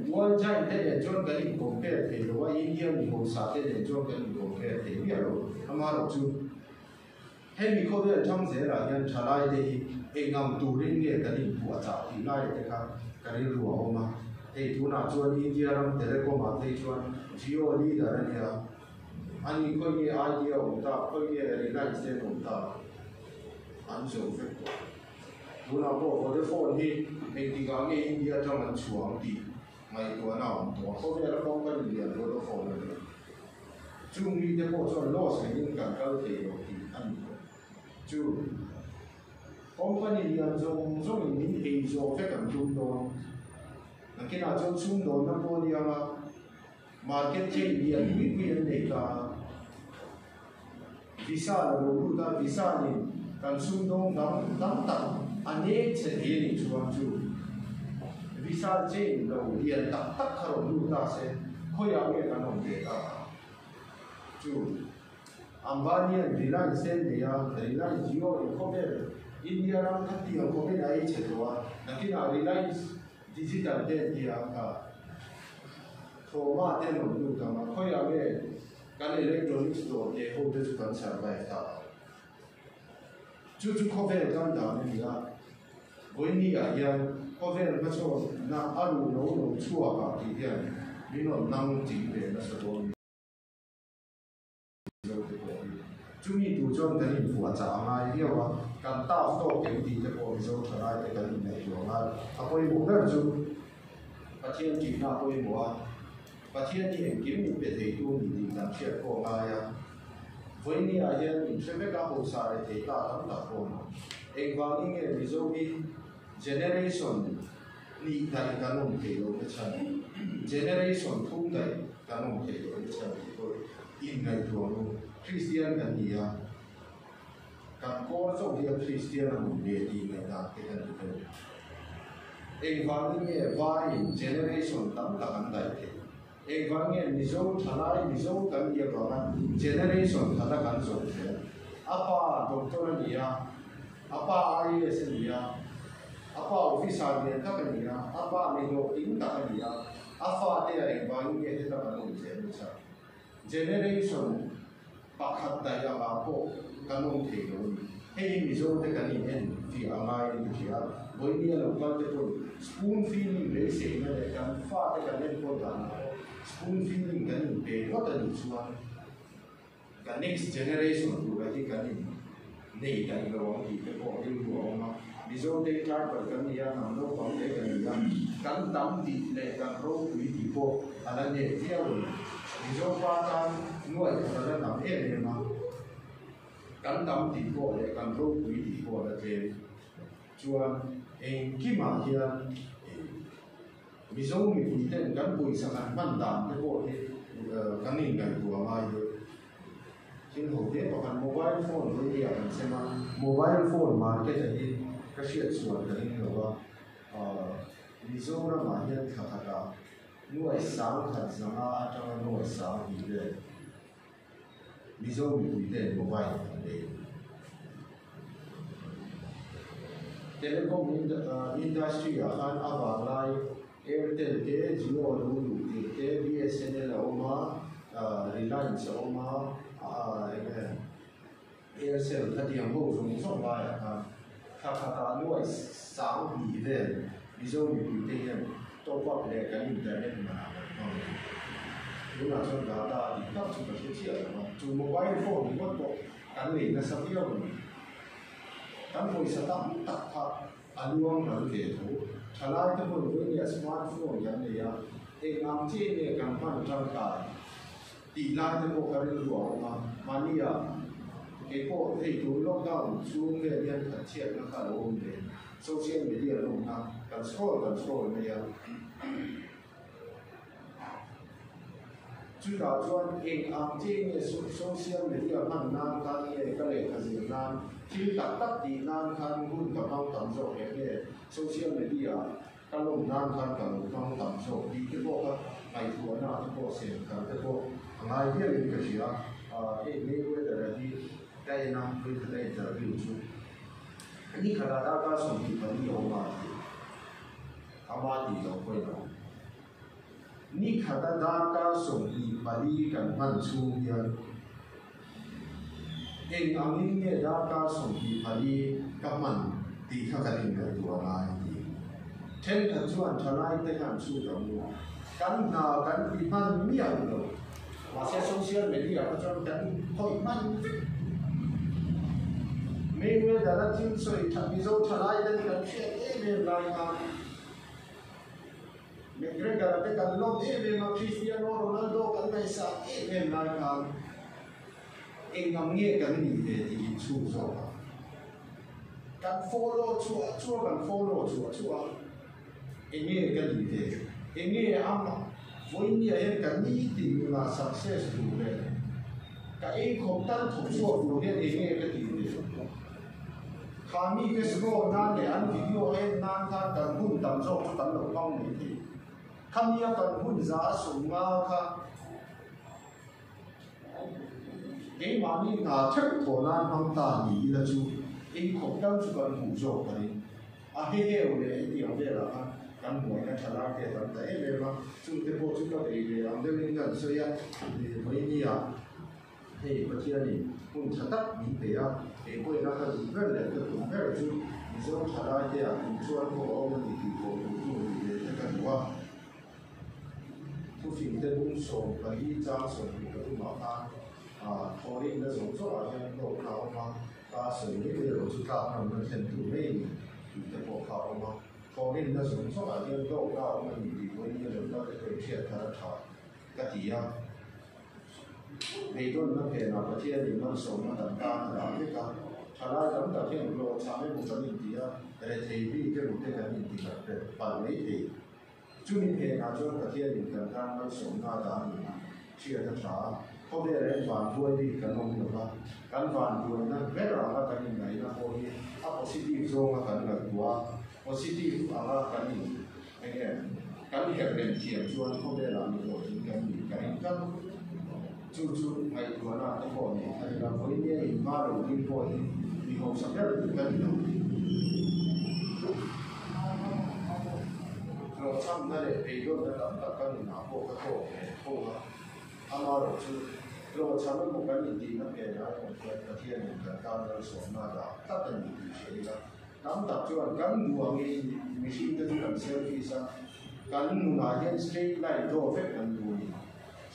Speaker 5: World giant te nen chuan kan in compare thei lo a, India mi hausa te nen chuan kan in compare thei miah lo. Amaherawh chu hemi khawvel thang zelah hian thalai te hi engam turin nge kan in puahchah tih lai te kha ka rilru a awm a. Hei tunah chuan India ram telecom ah phei chuan Jio leader a nia. Ani khawi nge Idea awm ta, khawi nge Reliance te an awm ta, an zo vek tawh. Tunah pawh Vodafone hi engtikah nge India atang an chhuah ang tih ngaihtuahna a awm tawh a, khawvela company lian Vodafone a ni a. Chung mite pawh chuan loss neiin kan kal thei lo tih a ni tawh. Chu company lian zawng zawngin min ei zawh vek an tum dawn. Nakinah chuan sumdawnna pawh a ni ang a. Market chain lian pui pui an nei ta a, Visa la lo lut a, Visa nen kan sumdawng dang tam tak a nek che thei a nih chuan chu Visa chain lo lian tak tak kha rawn lut ta se khawiah nge kan awm ve ta ang chu Ambani an Reliance te an nei a, Reliance Jio in khawvel India ram kha tiang khawvel a ei che tawh a, nakinah Reliance Digital te an ti a, kha thawma te an rawn lut ang a, khawiah nge kan electronics dawr te ho te chu kan survive ta ang. Chu chu khawvel kan dan a ni a, vawiini ah hian khawvel hmachhawnna a ruh lo lo chhuak ah tih hian min rawn nang ching ve nasa dawn a ni. Mizo te pawh hi chumi tur chuan kan inpuahchah a ngai viau a, kan tough tawk em tih te pawh Mizo thalai te kan inngaihtuah ngai. A pawimawh ber chu Pathian ṭihna a pawimawh a, Pathian hi engkim min pe theitu a ni tih kan hriat pawh a ngai a. Vawinia hian min hre vek a, hausa leh thei ta tam tak pawh an awm. Engvangin nge Mizo hi generation hnih daih kan awm theih loh na chhan, generation thum daih kan awm theih loh na chhan tih pawh inngaihtuah ang u. Kristian kan ni a, kan kawl chauh hian Kristian a hmun ve tih ngaihdan te kan ti deuh. Engvangin nge vaiin generation tam tak an daih theih? Engvang nge Mizo thalai Mizo kan nih avanga generation thana kan zawh zel? A pa doctor a ni a, a pa IAS a ni a, a pa officer lian tak a ni a, a pa mi hlawhtling tak a ni a, a fate ah engvangin nge heta kan awm zel nasa? Generation pakhat daih angah pawh kan awm thei lo a ni. Hei hi Mizo te kan in en fiah a ngai a ni hria. Vawinia lo kal te pawhin spoon feeding beiseina leh kan fate kan enkawl danah pawh spoon feeding kan in pe ngawt a nih chuan kan next generation tura hi kan in nei daih lo ang tih te pawh rilru a awm a. Mizo te tribal kan ni a, hnam naupang te kan ni a, kan tam tih leh kan ropui tih pawh a la nep viau a ni. Mizo pa tan nuai khat a la tam em em a, kan tam tih pawh leh kan ropui tih pawh a la tlem. Chuan engkimah hian Mizo mipui ten kan pawisa kan hman dan te pawh hi kan inngaihtuah ngai deuh. Thil ho te pakhat mobile phone vawi a kan sem a, mobile phone market a hi ka hriat chhuan ka ring lo a, Mizoram ah hian thla khatah nuai 1500 atanga nuai 2000 vel Mizo mipui ten mobile an nei. Telecom industry ah khan a vanglai Airtel te, Jio lo luh tirh te, BSNL a awm a, Reliance a awm a, eng nge Aircel khatiang ho zawng zawng laiah khan thla khatah nuai 2000 vel Mizo mipuite hian top up leh kan internet manah kan hmang a ni. Tunah chuan data dik tak chu ka hre chiah lo a, chu mobile phone ringawt pawh kan lei nasa viau a ni. Kan pawisa tam tak kha a luang ral ve tho. Thalai te pawhin vawinia smartphone kan nei a, eng ang chiah nge kan hman tangkai tih lai te pawh ka rilru a awm a. Mahnia kei pawh hei tun lockdown chhung vel hian khat chhiatna kha a lo awm ve. Social media an awm kha kan scroll kan scroll mai a. Chutah chuan eng ang che nge social media hman nan khan nge ka lehkha zir nan thil tak tak tih nan khan hun ka hmang tam zawk em nge social media ka lawm nan khan ka lo hmang tam zawk tih te pawh kha ngaihtuahna te pawh sen kal te pawh a ngai viauin ka hria. Hei Mayweather-a hi ka en a, vawikhat a interview chu ni khatah darkar 24 a awm a ti. Ama tih loh pawhin a awm. Ni khata darkar 24 kan hman chhung hian eng angin nge darkar 24 ka hman tih kha kan inngaihtuah ngai a ti. Thenkhat chuan thalai te khan chhut ang u, kan hna kan ti hman miah lo. Mahse social media kha chuan kan khawih hman vek. Mayweather-a thil sawi tha Mizo thalai ten kan hriat em em lai khan McGregor te kan lawm em em a, Cristiano Ronaldo kan ngaihsah em em lai khan eng ang nge kan nih ve tih inchhung zawk a. Kan follow chhuah chhuah kan follow chhuah chhuah a, eng nge ka nih ve, eng nge amah vawinia hian ka nitin nunah success tur leh ka ei khawp tal thawk chhuak tur hian eng nge ka tih ve. Kha mite scroll nan leh an video en nan khan kan hun tam zawk chu kan lo hmang mai thei. Khamia kan hun za a sum nga kha keimahni hna theuh thawh nan hmang ta ni ila chu ei khawp tal chu kan hmuh zawk ka ring. A heheu leh hetiang velah khan kan buaina tha lai te a tam ta em em a, chungte pawh chu ka bei ve ang deuhin kan sawi a, vawinia Hei Pathianin hun tha tak min pe a, kei pawhin a ka duh ber leh ka tum ber chu Mizo thalaite ah inchuan pawh a awm a ni tih pawh duhtu nih ve te ka duh a. Thufingte bung 14 chang 23 ah khan thawhrimna zawng zawng ah hian hlawkna a awm a, ka sawi mai mai erawh chu tlak hnamna thlen tur mai a ni tih te pawh kha a awm a. Thawhrimna zawng zawng ah hian hlawkna a awm a ni tih pawhin ka zawhna te pawhin hriat thar a tha ka ti a. Beidawnna phenah Pathianin malsawmna kan tan a dah vek a, thalai tam tak hian hlawhchham emaw kan inti a, rethei bik emaw te kan inti khat pet palh mai thei. Chumi phenah chuan Pathianin kan tan malsawmna a dah a ni a, hriat a tha a, khawvel en vanduai bik kan awm lo va, kan vanduaina ber anga kan inngaihna pawh hi a positive zawnga kan ngaihtuah a, positive anga kan in enge kan herh rem thiam chuan khawvelah mi hlawhtling kan nih ka ring tlat. Chu chu ngaihtuahna te pawh nei thar ila, vawinia inhma lo ding pawh hi mi hausa ber ka ni lo. Hlawhchhamna leh beidawnna tam tak ka nunah pawh ka tawk ve tho a, amaherawhchu hlawhchham emaw kan intihna phenah erawh chuan Pathianin kan tan lalsawmna a dah tlat a ni tih hria ila. Tam tak chuan kan duh angin mihringte chu kan selfish a, kan nunah hian straight line draw vek kan duh a ni.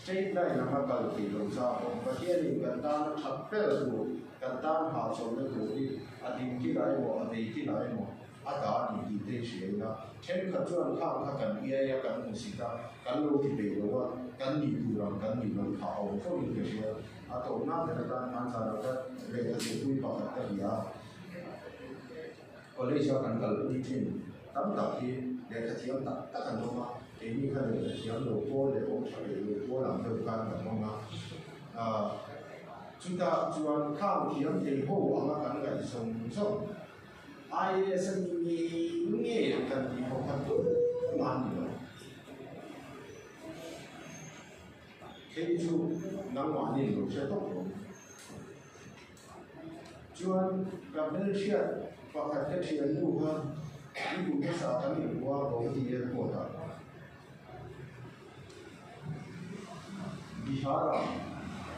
Speaker 5: Straight line anga kal theih loh chang awm. Pathianin kan tana that ber tur, kan tan hahchawlhna tur hi a ding kilah emaw a bei kilah emaw a dah a ni tih te i hria ila, thenkhat chuan khang kha kan iai a, kan hmusit a, kan lo ti peih lo a, kan nih tur ang kan nih loh phah a awm fo in ka hria. A tawpna ber atan hmanzan ata lehkha zirpui pakhat ka bia a. College a kan kalpui thin tam tak hi lehkha thiam tak tak an awm a, keini kha lehkha thiam lo pawl leh awm tha leh lo pawl ang deuh khan kan awm a. Chutah chuan khang thiam thei ho anga kan ngaih zawng zawng IAS a ni ngei ngei ang kan tih pawh kha tumah an ni lo. Hei chu nangmahni lo hre tawp lo. Chuan ka hmelhriat pakhat ka thiannu kha i kum hmasa kan inhmu a, Bawngti Airport ah Bihar ah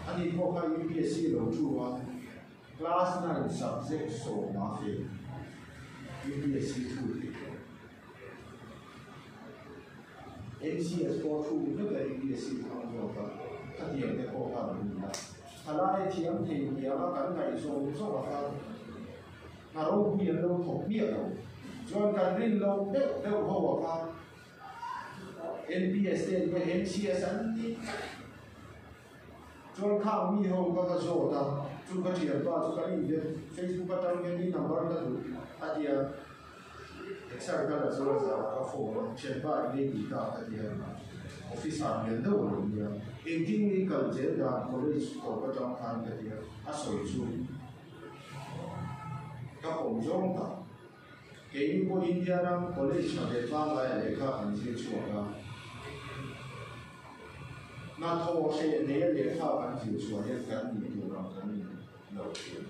Speaker 5: ani pawh kha UPSC lo thu a, class 9 subject 10 a fail UPSC thu thei tawh. MCS pawh thu vek a UPSC thang zawk a, khatiang te pawh kha an ni a. Thalai thiam thei niang a kan ngaih zawng zawng a kha hna ropui an lo thawk miah lo. Chuan kan rin lo deuh deuh ho a kha NPS te an MCS an ni. Chuan khang mi ho kha ka zawt a, chu ka thianpa chu kan inbe Facebook atang hian i number ka duh a ti a. Exer ka la chu a zah ka phone a, thianpa i nei tih ta ka ti a. Officer lian deuh a lo nia. Engtin nge i kal zel dan college tawp atang khan ka tia a sawi chu ka pawm zawng tak. Keini pawh India ram college tha ve pangngai a lehkha kan zir chhuak a. Hnathawh hreh nei a lehkha kan zir chhuah hian kan nih tur ang kan ni lo thin.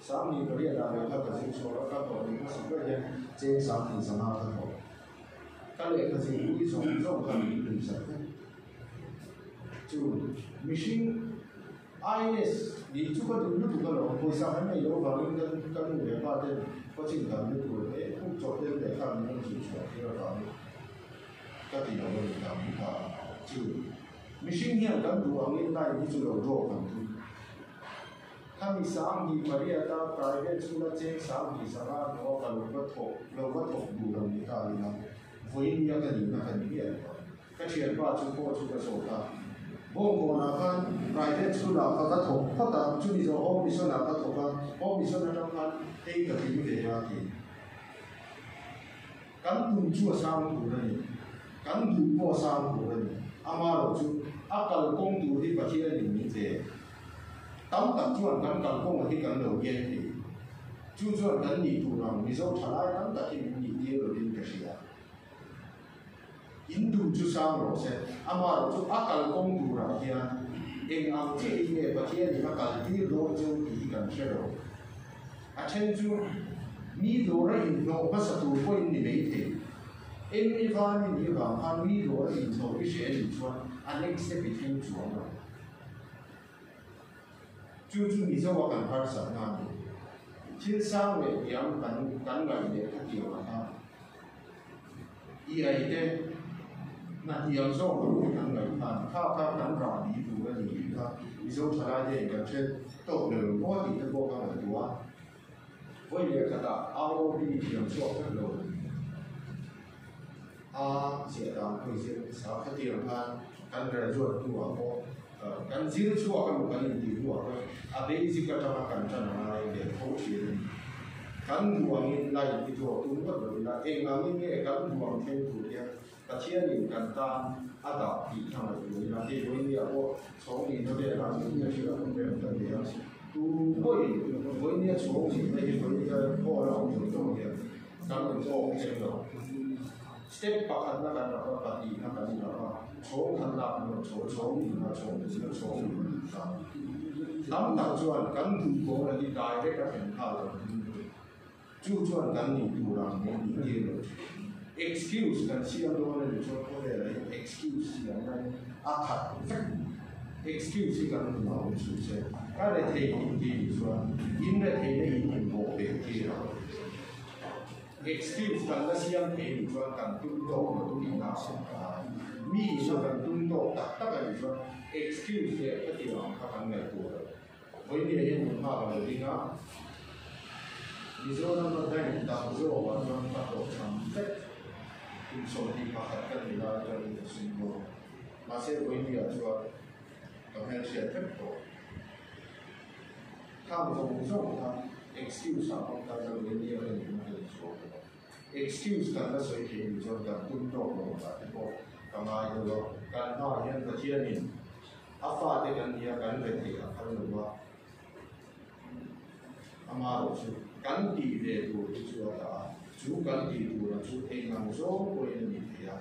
Speaker 5: Sanghnih pariat ah lehkha ka zir chhuak a, ka hlawh nih hmasa ber hian cheng sanghnih zanga ka hlawh. Ka lehkha zirpui zawng zawng kha min hlui zat vek. Chu mihring IS nih chu ka duh lutuk alawm, pawisa kan nei loh avangin kan ka nu leh pa ten coaching kan la tur e khuk chawp ten lehkha min rawn zir chhuah tir avangin ka ti lo a ni ta ang ta chu mihring hian kan duh angin line hi chu lo draw kan tum. Khami sanghnih pariata private school a cheng sanghnih zanga hnua ka lo va thawk lo va thawk duh lo ni ta ila vawinia ka nihna ka ni miah lo a. Ka thianpa chu pawh chu ka zawt a, Bawngkawnah khan private school ah ka va thawk phawt a, chumi zawh Home Mission ah ka thawk a, Home Mission atang khan hei ka tling ve a ti. Kan tum chu a sang tur a ni, kan duh pawh a sang tur a ni, amaherawh chu a kalkawng tur hi Pathianin min ve. Tam tak chuan kan kalkawngah hi kan lo ngen thei. Chu chuan kan nih tur ang Mizo thalai tam tak hi min nih tir lovin ka hria. In duh chu sang rawh se, amaherawh chu a kalkawng turah hian eng ang chiahin nge Pathianin a kaltir dawn cheu tih hi kan hre lo. A then chu mi dawra inhlawh hmasa tur pawhin ni mai thei. Eng i van i nih avang khan mi dawra inhlawh i hre anih chuan a next step i thleng chuang lo. Chu chu Mizoa kan harsatna a ni. Thil sang leh hniam kan kan ngaih leh khatiang a kha i ei te hna hniam zawk ang te kan ngaih khan kha kha kan rah bi tur a ni tih kha Mizo thalai te in kan hre tawk lo maw tih te pawh ka ngaihtuah a. Vawi leh khatah ROB thiam chhuak vek lo a ziah dan pawh i zir hmasa a, khatiang khan kan graduate hnuah pawh kan zir chhuak emaw kan intih hnuah pawh a basic atanga kan tan a ngai leh tho thin a ni. Kan duangin line hi draw tum ngawt lo ila, eng angin nge kan duang thleng tur hian Pathianin kan tan a dah tih kha ngaihtuah ila, hei vawinia pawh chhawng nihna velah engtin a hrilh a program kan nei a, tu pawhin vawinia chhawng nihna hi vawinia hall a awm zawng zawng hian kan rawn tawk tlem lo. Step pakhatna kan rap a, pahnihna kan rap a, chhawng khatna kan rawn chho, chhawng nihna, chhawng nihna, chhawng nihna. Tam tak chuan kan duh kawng hi direct a thlen nghal lo. Chu chuan kan nih tur ang min nih tir lo thin. Excuse kan siam dawn a nih chuan khawvelah hian excuse siam na hi a khat vek. Excuse hi kan hmu ang chu che. Ka rethei in ti nih chuan in retheihna in inbawh ve tir ang. Excuse kan la siam thei nih chuan kan tum tawk lo tihna a awm ta. Mi ina kan tum tawk tak tak a nih chuan excuse leh khatiang ang kha kan ngaihtuah lo. Vawinia hian min nghak a lo ding a, Mizorama bank dang zawkah chuan ka hlawhchham vek. Kum 21 ka nih lai atangin ka sum dawn. Mahse Vawinia chuan ka hmelhriat vek tawh. Khang zawng zawng kha excuse ah pawh tan la Vawinia ka nihna ka inchhuah lo a. Excuse kan la sawi thei nih chuan kan tum tawk lo tah te pawh ka ngai deuh a. Kan hmaah hian Pathianin A fate kan nia kan ve theih a phal lo a, amaherawh chu kan tih ve tur hi chu a dah a, chu kan tih tura chu eng ang zawng pawhin a ni thei a,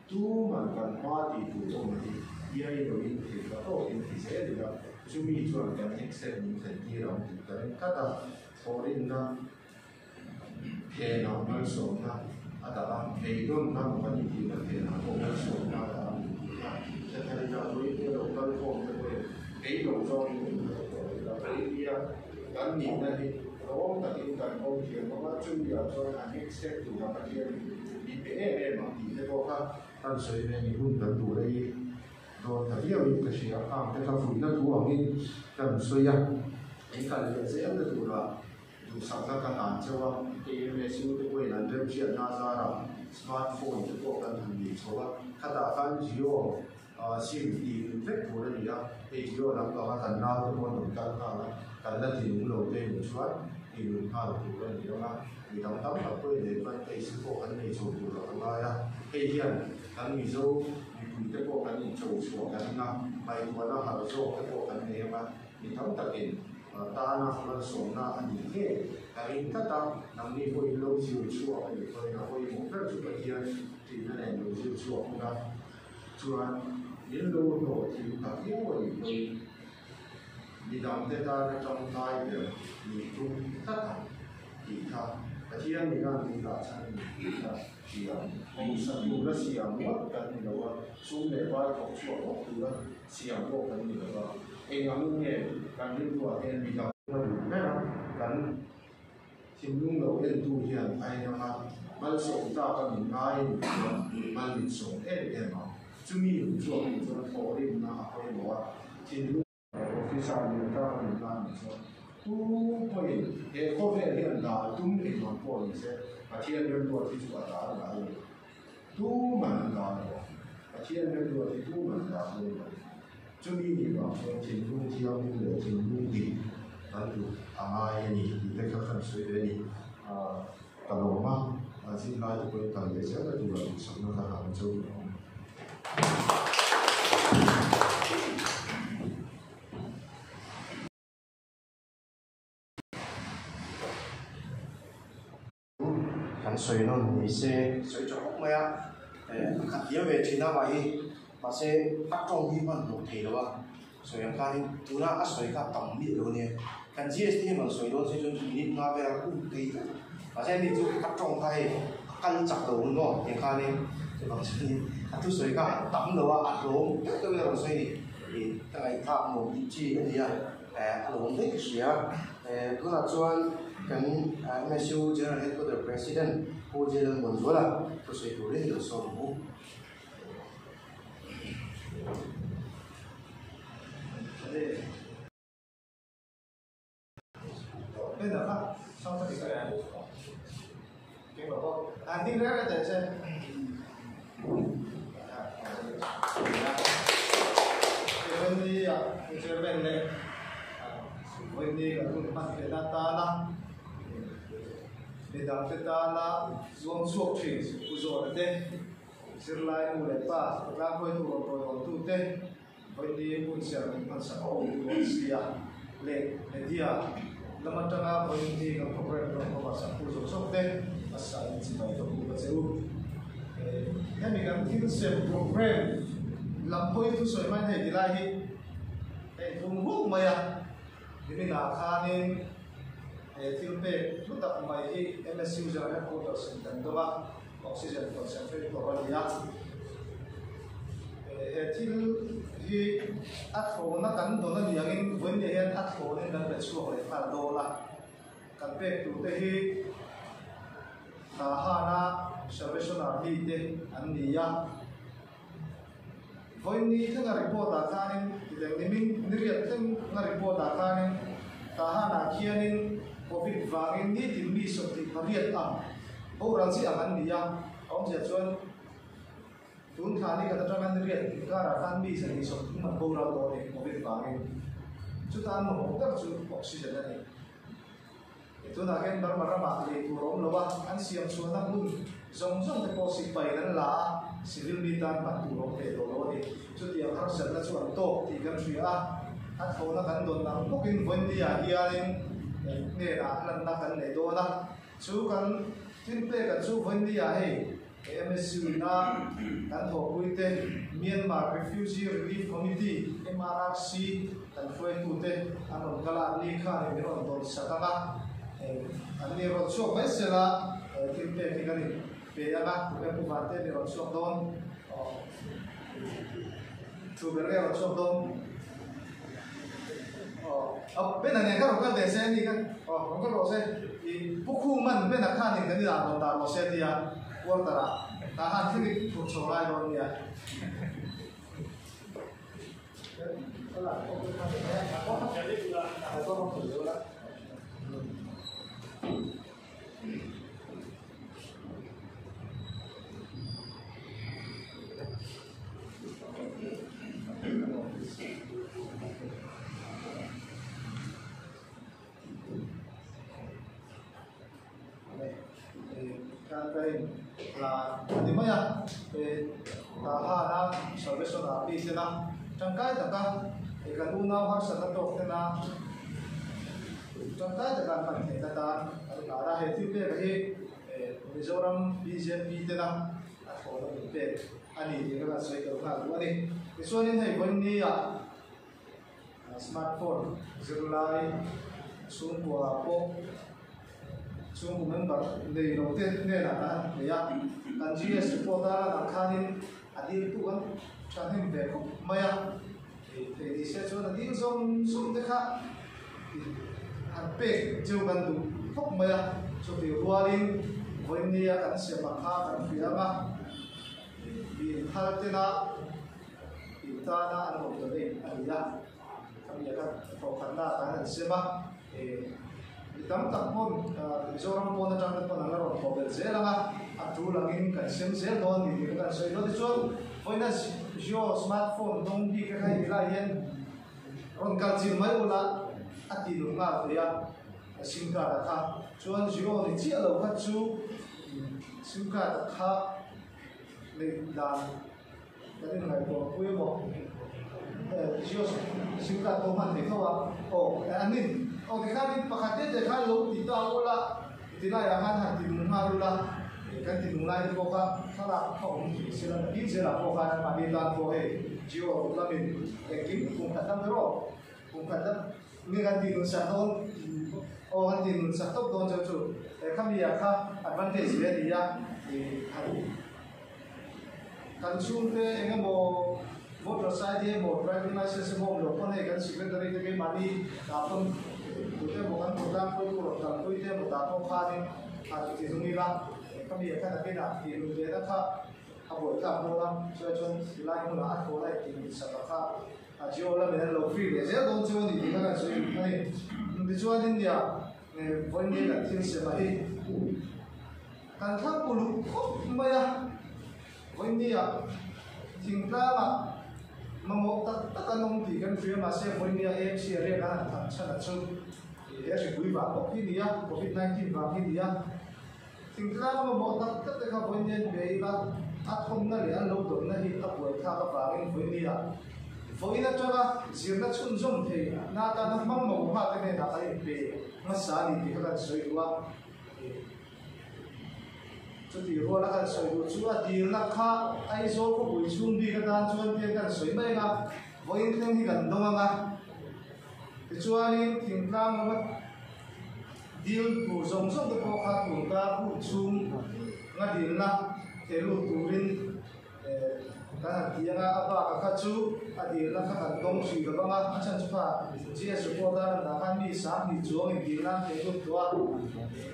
Speaker 5: tuman kan hma tih tur awm a hi iai loin thei ka tawkin ti zel ila, chumi chuan kan accept min thlen tir ang tih ka ring tlat a, thawhrimna Phenah malsawmna a dah a, beidawnna maw kan intihna phenah pawh malsawmna a dah a ni tih kha hretharina vawiin lo kal khawm te pawhin beidawng zawngin min hmu tawh lo ila, vawinia kan nihna hi rawng takin kan awm thiam ang a, chumi ah chuan a next step tura Pathianin min pe em em ang tih te pawh kha kan sawi ve ni hun kan duh rei dawn ta viauin ka hria, khang te kha fuihna thu angin kan sawi a, in kal leh zelna turah. Duhsakna ka hlan chauh a, AMSU te pawhin an remhriatna zarah smart phone te pawh kan han nei chho a, khatah khan Jio sim tih nun vek tur a ni a, hei Jio lampanga kan nau te pawh an rawn kal nghal a, kan la ti nung lo te nih chuan ti nun nghal tur a ni ang a, mi dang tam tak pawhin advantage te pawh kan nei chho tur a ka ngai a, hei hian kan Mizo. Mipui te pawh kan incho chhuah ka ring a, ngaihtuahna harh zawk te pawh kan nei ang a, mi tam takin tana malsawmna a nih ngei ka ring tlat a, nangni pawhin lo zir chhuak a nih pawhin a pawimawh ber chu Pathian tihna nen lo zir chhuak ula chuan in lo hlawhtling ta viau a nih pawhin midangte tana tangkai ber nih tum tlat ang tih kha Pathian nena min dah chhan a ni tih kha hria. Hausa tura siam ngawt kan ni lo a, sum leh vai thawk chhuak ngawt tura siam pawh kan ni lo a, eng ang nge kan rilruah hian midang a duh ber a, kan thinlung lo entu hian a en ang a, malsawm tlak a min ngai a nih chuan mal min sawm em em ang. Chumi hmuchhuak nih chuan thawhrimna a pawimawh a, thinlung. Officer lian tak a nih lai nih chuan tu pawhin he khawvel hian dal tum eng ang pawh ni se Pathian remruat hi chu a dal ngai lo. Tu man an dal lo ang. Pathian remruat hi tu man dal dawn lo. Chumi nih vang chuan thinlung thianghlim leh thinlung dik kan duh a ngai a ni tih te kha kan sawi ve a ni. Ka lawm a, zirlai te pawhin kal leh zel na tura duhsakna ka hlan chu.
Speaker 1: Kan sawi nawn ni se sawi tha khawp mai a, a khat diam ve thin a mah hi mahse a tawng hi hman hlawh thei lo a, sawi ang khanin tuna a sawi kha tam miah lo a nia, kan GST hi rawn sawi dawn se chuan minute nga vel a kum thei vek a, mahse ani chu a tawng kha hei a kal chak lo ang maw tiang khanin chuvang chuanin a thusawi kha a tam lo a, a hlawm deuh deuh in a rawn sawi a ni, ih ka ngaihthlak nuam tih chi a ni a. A lo awm daih ka hria. Tunah chuan kan MSU General Headquarter President Pu J Lalmuanzuala thusawi turin lo sawm ang u.
Speaker 4: Chairman leh vawiin kan hun hman theihna atana midangte tana zuam chhuak thin Pu Zawna te, zirlai nu leh pa khawtlang hruaitu rawn tawiawmtute, Vawiin hun siam min hmansak a awm tur an si a, leh media lam atanga vawiin hi kan program rawn cover sak tu zawk zawk te a sa in chibai ka buk a che u. Hemi kan thil sem program lam pawhin thusawi hmain hei ti lai hi hei thum huk mai a, niminah khanin he thil pek hlu tak mai hi MSU General Headquarters in kan dawng a. Oxygen concentrator a ni a, he thil hi a thlawna kan dawn a ni angin vawiin hian a thlawnin kan pe chhuak leh nghal dawn a, kan pek tur te hi Tahana Salvation Army te an ni a, vawiin ni thlenga report ah khanin tileng nimin niriat thlenga report ah khanin Tahana khianin Covid vangin nitin mi 28 ang boral chi ang an ni a, a awmzia chuan tun thla ni khat atanga niriat inkarah khan mi 130 an boral dawn a ni Covid vangin. Chuta an mamawh ber chu oxygen a ni. Tunah hian Burma ramah lei tur a awm lo a, an siam chhuahna hmun zawng zawng te pawh sipai an la a, civil mi tan hman tur a awm ve tawh lo a ni. Chutiang harsatna chu an tawk tih kan hria a, a thlawhna kan dawn ang bawkin Vawinia hianin hnenah hlanna kan nei dawn a, chu kan thil pek a chu Vawinia hei MSU ina kan thawhpuite Myanmar Refugee Relief Committee, MRRC, kan hruaitute an rawn kal a, anni khanin min rawn dawn sak ang a, anni rawn chhuak mai sela thil pek hi kan in pe ang a, tunge Pu Vante mi rawn chhuak dawn? Thu ber nge rawn chhuak dawn? Aw, Bena nen kha rawn kal ve se ani kha, aw rawn kal rawh se, i Pu Khuman Bena khanin kan inah rawn dah rawh se a ti a, quarter ah tah khan thil i phurh chho lai dawn nia. Tahana Salvation Army tena tangkai taka kan unau harsatna tawk tena tangkai taka an hman theihna tan an nghah a. He thil pek hi Mizoram bjp tena a thlawhna min pek a ni tih ka han sawi tel nghal duh a ni. Tichuanin hei vawinia smartphone zirlai chhungkua pawh chhungkaw member nei lo te hnenah kan han hmeh a, kan GS report a lan ang khanin a dil tu kan thahnem ve khawp mai a, thei ni se chuan a dil zawng zawng te kha han pek cheu kan duh khawp mai a, chutih rualin vawinia kan sem ang kha kan hria ang a, mi inphal tena intana an rawn donate a ni a. Khami a kha thawhkhatna ah khan an sem a, mi tam tak pawn Mizoram pawn atang te pawn an la rawn thawh belh zel ang a, a tul angin kan sem zel dawn ni tih kha kan sawi dawn. Tichuan vawiina Jio smartphone dawng bik te kha heti lai hian rawn kal chil mai ula a ti duh nghal thei a, sim card ah kha chuan Jio ni chiah lo kha chu sim card ah kha neih dan Kan inngaihtuah pui emaw Jio sim card pawh hman thei tho a, aw an in aw tikhanin pakhat te te khan lo ti ta ula tilaiah khan han ti nung nghal ula kan ti nung lai te pawh kha thlalak kha awm thei se la nakin zelah pawh khan mahni tan pawh hei Jio lamin engkim kum khat lam erawh kum khat lam nge kan ti nun sak dawn aw kan ti nun sak tawp dawn cheu chu khami ah kha advantage ve a ni a han Kan chhungte eng emaw voter ID emaw driving license emaw awm lo pawn hei kan secretary te keimahni dah pawn tute emaw kan khawtlang hruaitu rawn kalpui te emaw dah pawh khanin han ti hnung ila khami a khan a kinah tih luh leh na kha a buaithlak dawn a, chulai chuan tilai hmunah a thawn a intih luh sak a kha a Jio lamin an lo free leh zel dawn chu a ni tih kha kan sawi a ni. Tichuan India vawiin kan thil sem a hi. Kan thlang uluk khawp mai a, vawinia thingtlangah mamawh tak tak an awm tih kan hria mahse vawinia AMC a riak an han than chhan a chu he hripui vang bawk hi ni a, Covid 19 vang hi ni a, thingtlanga mamawh tak tak te kha vawinia an be ila a thawmna leh an lo dawnna hi a buaithlak avangin vawinia vawiin atanga zirna chhunzawm thei na atana hmang mamawh nghal te hnenah kan inpe hmasa a ni tih kha kan sawi duh a. Chutih ruala kan sawi duh chu a dilna kha Aizawl khawpui chhung bik atan chuan tiang kan sawi mai ang a, vawiin thleng hi kan dawng ang a. Tichuanin thingtlang lama dil tur zawng zawng te pawh kha tun kar hun chhung nga dilna theh lut turin Kan han ti anga a bak a kha chu a dilna kha kan dawng hrih lo vang a, a chhan chu kha GS report a rawn dah khan mi 2000 chuang in dilna an theh lut tawh a,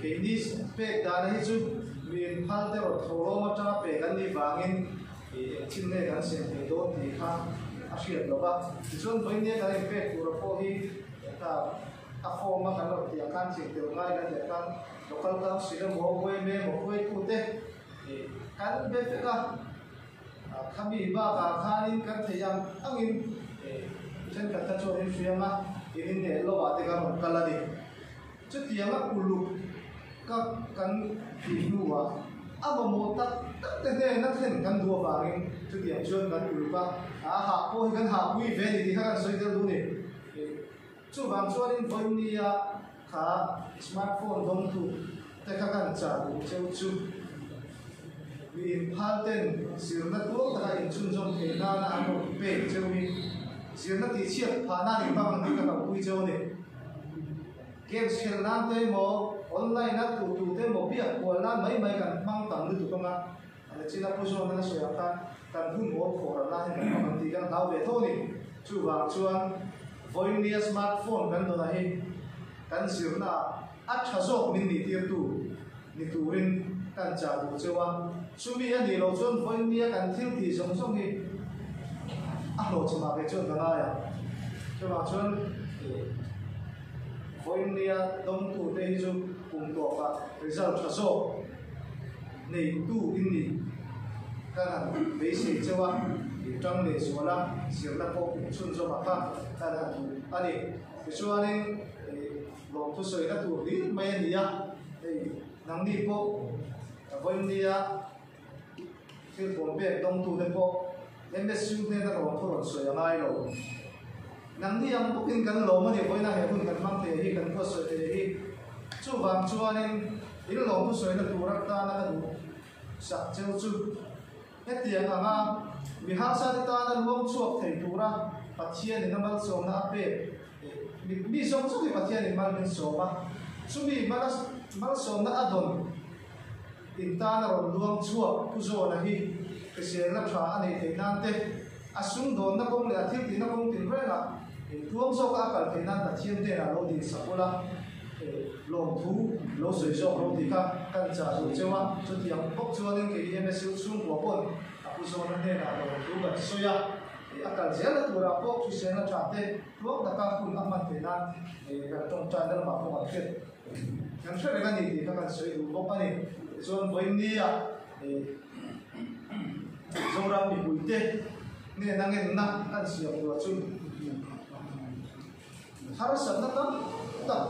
Speaker 4: keini pek dana hi chu mi inphal te rawn tho lawm atanga pek an nih vangin engchin nge kan sem thei dawn tih kha a hriat lo va, tichuan vawinia kan inpek tura pawh hi a form a kan rawn tih ang khan ching tel ngai kan tih ang khan local council emaw yma emaw hruaitute Kan be vek a, khami bakah khanin kan theih ang angin thenkhat kha chuan in hriam a, in inneih lovah te kan rawn kal a ni. Chutianga uluk ka kan tih hnuah a mamawh tak tak te hnena thlen kan duh avangin chutiang chuan kan uluk a, a hah pawh hi kan hahpui ve a ni tih kha kan sawi tel duh a ni. Chuvang chuanin vawinia kha smartphone dawngtu te kha kan chah duh cheu chu mi inphal ten zirna tual taka inchhunzawm theih nana an rawn pek cheu hi zirna tihchhiat phah nan inhmang ang tih ka hlauhpui cheu a ni. Games khelh nan te emaw online a tu tu te emaw biak kual nan mai mai kan hmang tam lutuk anga a la chin a pu zawn a la sawi ang khan kan hun mawl khawh ran lai hian kan hmang ang tih kan hlau ve tho a ni. Chuvang chuan vawinia smartphone kan dawn ah hi kan zirna ah a tha zawk min nih tirtu ni turin kan chah duh cheu a, chumi a nih loh chuan vawinia kan thil tih zawng zawng hi a hlawhchham ah ve chuan ka ngai ang. Chuvang chuan vawinia dawngtute hi chu kum tawpah result tha zawk neitu in nih ka han beisei cheu a, in tang leh zual a, zirna pawh in chhunzawm a kha ka han duh a ni. Tichuanin lawmthu sawina tur hlir mai a ni a, hei nangni pawh vawinia. Thil thuam pek dawngtute pawh MSU hnena lawm thu rawn sawi a ngai lo. Nangni ang bawkin kan lawm a ni, vawiina he hun kan hmang thei hi, kan buatsawi thei hi. Chuvang chuanin in lawm thu sawina tur atana ka duh sak cheu chu hetiang anga mi harsate tana luang chhuak thei tura Pathianin a malsawmna a pek mi zawng zawng hi Pathianin mal min sawm a, chumi malsawmna a dawn In tan a rawn luang chhuak Pu Zawna hi hriselna tha a neih theih nan te, a sumdawnna kawng leh a thiltihna kawng tinrengah intuam zawka a kal theih nan Pathian hnenah lo dil sak ula, lawmthu lo sawi zawk lo tih kha kan chah duh cheu a. Chutiang bawk chuanin kei MSU chhungkua pawn a Pu Zawna hnenah lawmthu kan sawi a, a kal zelna turah pawh hriselna tha te tluang taka hun a hman theih nan kan tawngtaina lamah pawh kan hriat. Kan hre reng a ni tih kha kan sawi duh bawk a ni. Tichuan vawinia Zoram mipuite hnena ngenna kan siam tur chu harsatna tam tak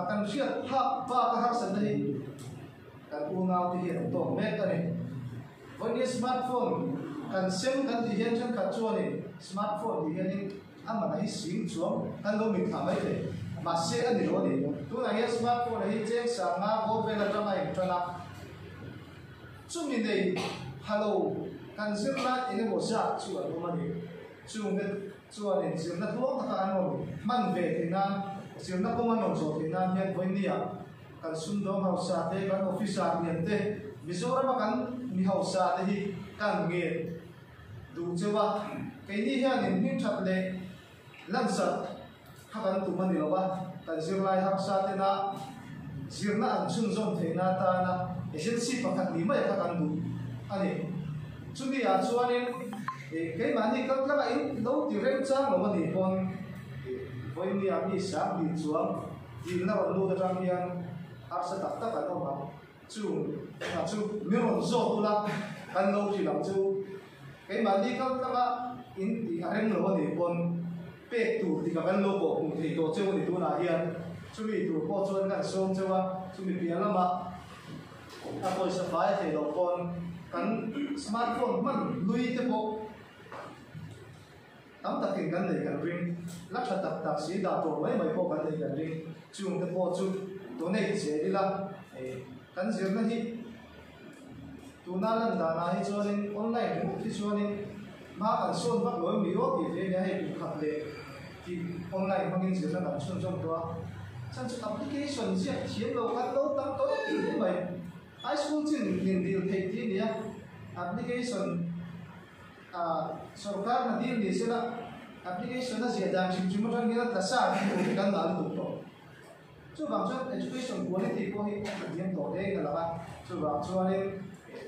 Speaker 4: kan hriat phak bak a harsatna hi kan unaute hian an tawk mek a ni. Vawinia smartphone kan sem kan tih hian thenkhat chuanin smartphone tih hianin A man hi sing chuang kan lo mit thla mai thei. Mahse a ni lo a ni. Tunah hian smartphone a hi cheng sanga bawr vel atanga in tan a. Chumi nei phalo kan zirlai eng emaw zat chu an awm a ni. Chungte chuanin zirna tluang taka an rawn hman ve theih nan, zirna kawng an rawn zawh theih nan hian vawinia kan sumdawng hausa te, kan officer lian te, Mizorama kan mi hausa te hi kan ngen duh cheu a, keini hianin hmingthat leh lansat kha kan tum a ni lo va, kan zirlai harsa tena zirna an chhunzawm theihna atana agency pakhat ni mai kha kan duh a ni. Chumi ah chuanin keimahni kal tlangah in lo ti remchang lo a nih pawn vawinia mi sang tih chuang dilna rawn lut atang hian harsa tak tak an awm ang. Chu hna chu min rawn zawt ula, kan lo hrilh ang chu. Keimahni kal tlanga in tih a reng lo a nih pawn pek tur dik a kan lo bawh hmuh thei tawh cheu a ni tunah hian. Chumi tur pawh chuan kan sawm cheu a, chumi piah lamah a pawisa fai a theih loh pawn kan smartphone hman hlui te pawh tam takin kan nei kan ring. La tha tak tak si dah tur mai mai pawh kan nei kan ring. Chung te pawh chu donate zel ila kan zirna hi tuna lan danah hi chuanin online ringawt hi chuanin hma kan sawn vak lo em ni aw tih ve nia hei kum khat leh tih online hmangin zirna kan chhunzawm tawh a. Chhan chu application ziak thiam lo khan lo tam tawh em mai. High school chin indil theih tih a ni a, application. Sorkar hna dil ni sela application a ziah dan hrim hrim atang hian a tla sa tih tur hi kan dah lutuk tawh. Chuvang chuan education quality pawh hi a tla diam tawh hle in a lang a, chuvang chuanin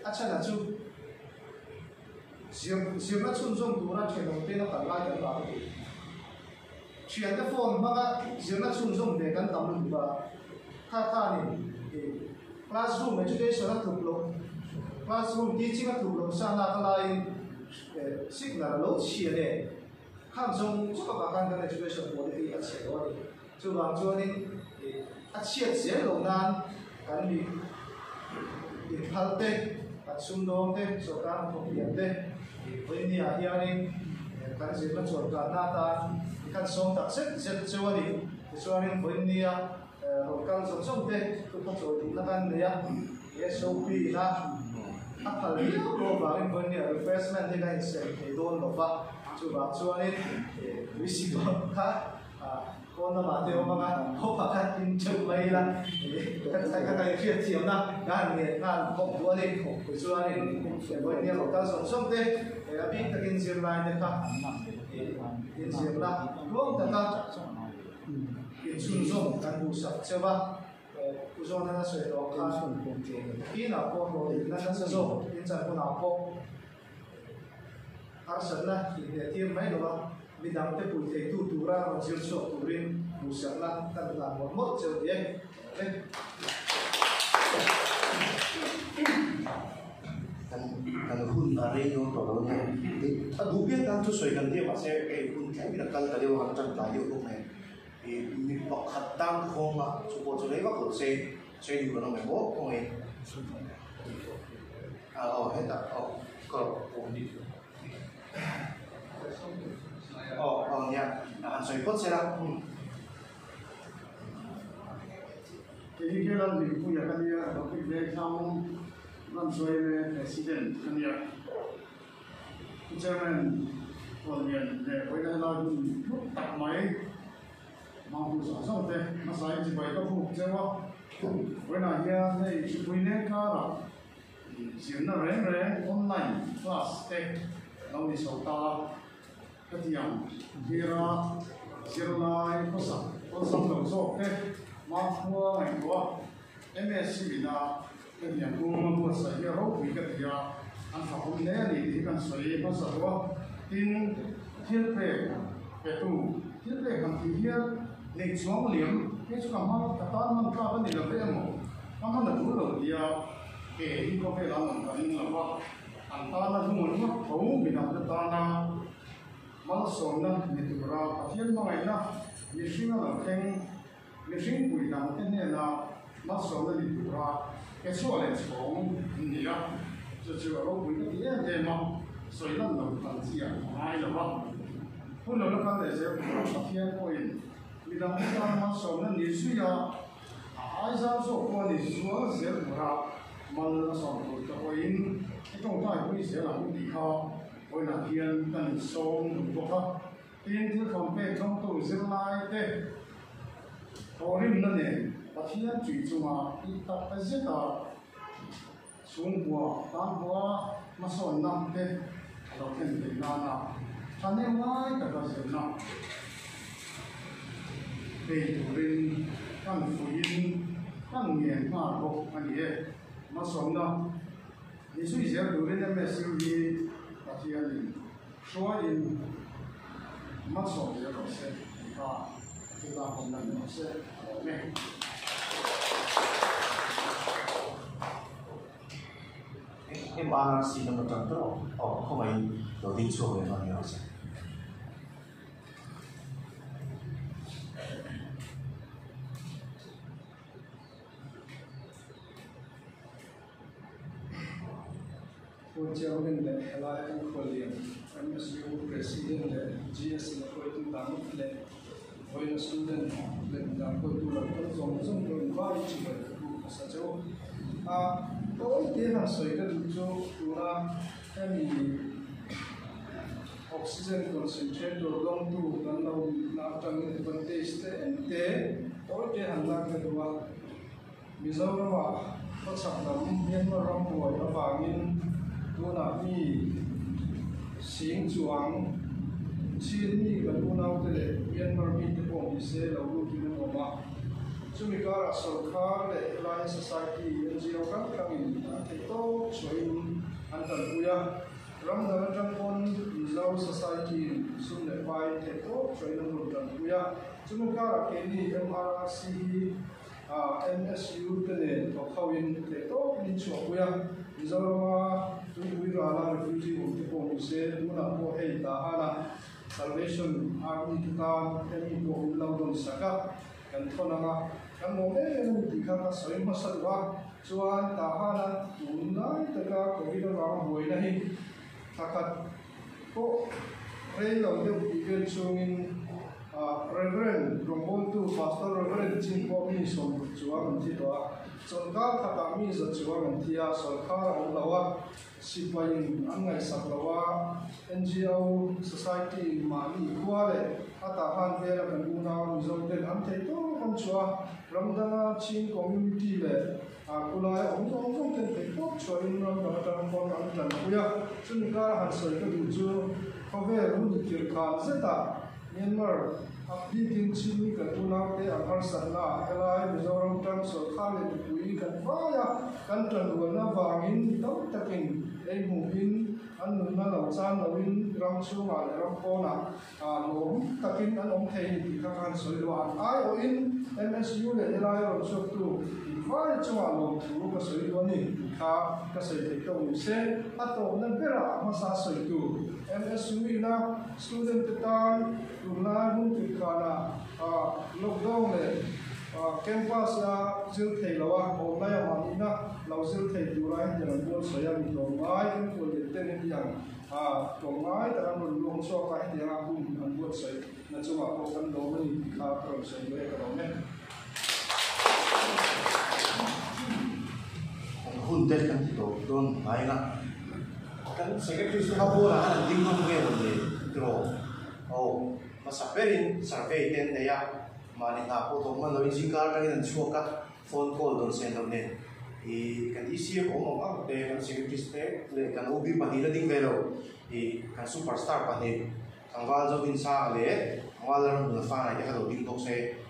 Speaker 4: a chhanah chu zir zirna chhunzawm tura thenawm te na kal lai kan dah lutuk. Thiante phone hmanga zirna chhunzawm ve kan tam lutuk a, kha khanin classroom education a tluk loh, classroom teaching a tluk loh sa lak a laiin signal a lo chhia nen khang zawng zawng avang khan kan education quality a chhe lo a ni. Chuvang chuanin a chhiat zel loh nan kan mi inphal te, kan sumdawng te, sorkar hnathawk lian te vawinia hianin kan zirna chuankanna atan i khan sawm tak zet zet cheu a ni. Tichuanin vawinia rawn kal zawng zawng te thupha chawi duhna kan nei a, SOP na a phal viau lo avangin vawinia refreshment hi kan insem thei dawn lo va, chuvang chuanin tui si dawn kha Pawn lamah te awm anga hopa kha in theuh mai ila ka ka inhriat thiamna ka han ngen nghal bawk duh a ni. Tichuanin vawiin lo kal sawm sawm te a bik takin zirlai te kha inzirna tluang taka inchhunzawm kan duhsak cheu a. Pu Zawna sawi tawh khan kinah pawh hlawhtlinna nasa zawk inchan hunah pawh Harsatna inhneh tir mai lo a, midangte pui theitu tura rawn zir chhuak turin hmuhsakna kan hlan mawlh mawlh cheu ni e.
Speaker 1: Kan kan hun a rei dawn tawh lo a nia. A duh viau tan chu sawi kan tia mahse hei hun thlengin a kal ta deuh a, kan tan tlai deuh bawk nen. Ih mi pakhat tan khawnga chu pawh chu rei vak lo se, sawi duh kan awm em aw khawngaih. Oh heta oh ko oh oh nia han sawi phawt se la.
Speaker 6: Kei hi Kelan Lingpuia ka nia, Republic Vengthlang Branch yma President ka nia. Pu Chairman Khuallian leh vawiina helai hun hlut tak mai Mangtu zawng zawng te hmasain chibai ka buk cheu a. Vawiinah hian hei hripui leng karah zirna reng reng online class te lo ni chho ta a. Hetiang hira zirlai khawsak awlsam lo zawk te hmakhua ngaihtuah MSc ina hetiang kung a buatsaih hi a ropui ka ti a, an fakawm hle a ni tih hi kan sawi hmasa duh a. Tin, thil pek petu, thil pek han tih hian neih chuang liam hei chu ka hma ka tan hman tlak a ni lo ve emaw, ka hman a tul lo tia ke hi khawvel an awm ka ring lo va. An tana hnung ringawt tho midangte tana malsawmna ni tura Pathian hmangaihna mihring a lo thleng, mihring pui dangte hnena malsawmna ni tura ke chhuah leh chhawng an ni a, chu chu a ropui ka ti em em a, sawi lan lo tan chi ah a ngai lo va. Hun lo la kal leh zel tura Pathian pawhin midangte tana malsawmna ni zuia A aizal zawk pawh a ni zual zel tura mal a sawm tur te pawhin i tawngtai pui zel ang tih kha vawiinah hian kan insawm duh bawk a. Tin, thil thawn pek zawngtu zirlai te thawhrimna nen Pathian tui chunga tih tak zeta chhungkua tan hua hmasawnna te a lo thlen theih nana thahnem ngai taka zirna nei turin kan fuihin kan ngen nghal bawk a ni e. Hmasawnna ni zui zel turin MSU hi Pathianin hruaiin hmasawm zel rawh se tih kha a thilak awm lan rawh se a lawm e.
Speaker 1: MRC lam atang tawh aw khawngaihin lo ding chhuak ve nghal nia se.
Speaker 4: Pu Chairman leh helai kan khuallian MSU President leh GS in a hruaitu dang leh vawiina student leh midang hruaitu lo kal zawng zawng pawh in vai chibai ka buk hmasa cheu a. Tawi te han sawi ka duh chu tuna hemi oxygen concentrator dawngtu kan lo nihna atangin advantage te eng te tawi te han lak ka duh a. Mizoramah khawchhak lam Myanmar ram buai avangin tunah mi sing chuang Chin mi kan unaute leh Myanmar mite pawh ni se lo lutin an awm a. Chumi karah sorkar leh helai society NGO hrang hrangin an theih tawk chhuahin an tanpui a. Ram dang atang pawn Mizo society in sum leh pai theih tawk chhuahin an rawn tanpui a. Chumi karah keini MRRC hi MSU te nen thawk ho in theih tawp min chhuahpui a, Mizorama tuipui rala refugee awm te pawh ni se, tunah pawh hei Tahana Salvation Army te tan hemi pawh min lo rawn sak a, kan thawn ang a, kan lawm em em a ni tih kha ka sawi hmasa duh a, chuan Tahana tunlai taka Covid avanga buaina hi thla khat pawh rei lo deuh tih vel chungin Reverend rawngbawltu Pastor Reverend chin pawh mi 60 chuang an thi tawh a, chawlhkar khatah mi 100 chuang an thi a, sawrkar a awm lo a, sipaiin an ngaihsak lo a, NGO Society in mahni khua leh a tahhan vela kan unau Mizo ten an thei tawk an chhuah a, ramdanga Chin Community leh A khulai awm zawng zawng ten theih tawp chhuahin ram dang atang pawn an tanpui a, chumi kara han sawi ka duh chu khawvel hun tirhkhan zetah Myanmar a bikin Chin kan unaute an harsatna ah helai Mizoram tang sawrkhar leh mipui kan vai a, kan tanrualna vangin mi tam takin ei hmuhin an nunna lo chan loin ram chhungah leh ram pawnah Lawm takin an awm thei ni tih kha ka han sawi lo a, an aiawhin MSU leh helai a rawn chhuaktu invai chungah lawmthu ka sawi duh a ni tih kha ka sawi theih tawk ni se. A tawpna berah a hmasa sawitu MSU ina student te tan tunlai hmun tirhkhanah lockdown leh.
Speaker 6: Campus a zir thei lo a, awm laia mahniina lo zir thei tura hetiang an buatsawi a, mi tlawmngai kan kual leh ten hetiang tlawmngai tak an rawn luang chhuak a, hetianga hun an buatsawi na chungah pawh kan lawm a ni tih kha ka rawn sawi duh e, ka lawm e.
Speaker 1: Kan hun te kan ti tawp dawn hnai nga kan secretary chu kha bulah khan an ding ngam nge rawn nei tiraw aw hmasa berin survey te an nei a mahni hna pawh thawk hman loin zingkar atangin an chhuak a phone call dawn sen loh nen ih kan ECM awm ang ang te kan secretary te leh kan OB pahnih la ding ve lo ih kan superstar pahnih tlangval Zobinsanga leh tlangval Lalramhmuna Fanai te kha lo ding bawk se.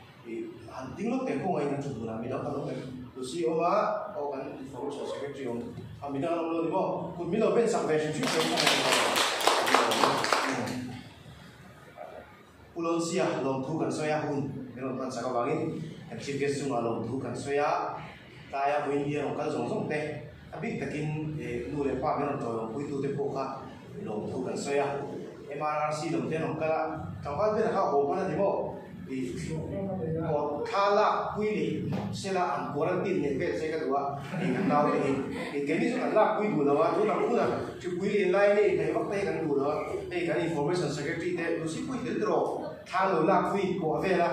Speaker 1: Han ding lawk teh kawngah in an thut hmunah midang kan awm em? Lucy awm a, aw kan information secretary awm a midang an awm lo ni maw? Kut min lo ben sak ve hrim hrim teh kawngah in Pu Lonsia lawmthu kan sawi a hun min rawn hman sak avangin kan chief guest chungah lawmthu kan sawi a, tlaia vawiin hi a rawn kal zawng zawng te a bik takin nu leh pa min rawn tawlawmpuitu te pawh kha lawmthu kan sawi a, MRRC lam te an rawn kal a, tlangval ber kha a haw hman a ni maw? Ih aw thla lak pui leh sela an quarantine leh vel che ka duh a, hei kan nau te hi ih keini chu kan lak pui duh lo a, tun ang hunah hripui lian lai ania inhnaih vak te hi kan duh lo a, hei kan information secretary te Lucy pui tel tawh thla lo lak pui pawh vel a,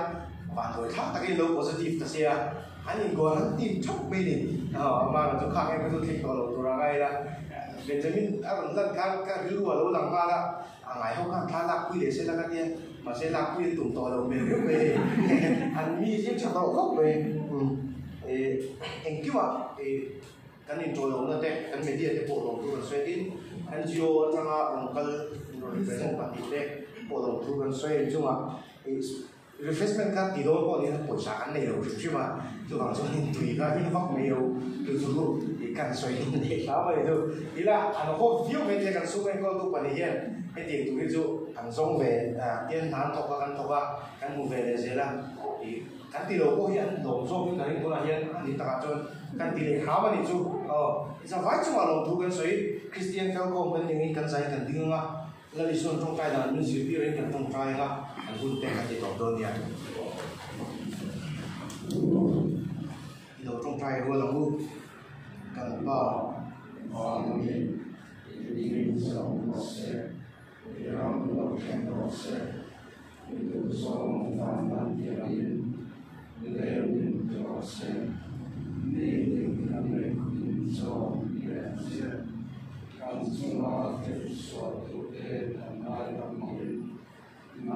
Speaker 1: vanduai thlak takin lo positive ta sia. An in quarantine thap mai ni. Aw amah chu khak em ka chu thleng tawh lo tur a ngai la. Benjamin a rawn lan khan ka rilru a lo lang nghal a, a ngai ho khan thla lak pui leh se la ka tia, mahse lak pui an tum tawh lo hmel riau mai hei. An mi zir tha tawh khawp mai. Engkimah kan inṭawi lohna te, kan media te pawh lawmthu kan sawi a, tin NGO atanga rawn kal rawn represent pahnih te pawh lawmthu kan sawi a inchungah. Refreshment kha ti dawn pawh niin pawisa kan nei lo hrim hrim a, chuvang chuan tui kha in vak mai lo chu chu kan sawi leh hla mai chu. Ila an haw viau mai te kan sum enkawl tu pahnih hian hetiang tur hi chu an zawng ve tian hna an thawk a kan thawk a kan hmu ve leh zel a, kan ti lo pawh hi an lawm zawk in ka ring tunah hian a ni takah chuan kan ti leh hram a nih chu. Aw zavai chungah lawmthu kan sawi Kristian kalkhawm kan ning in kan zai kan ding ang a. Lal Isuan tawngtai dan min zirtir in kan tawngtai anga kan hun te kan ti tawp dawn nia. I lo tawngtai rual ang u kan pa.
Speaker 7: Amen. I rin zawng rawh se, i ram lo thleng rawh se, i duh zawng van lan tiangin leng in ti rawh se, mi tin kan lei khuin zawng i reng che, kan chunga thil sual te.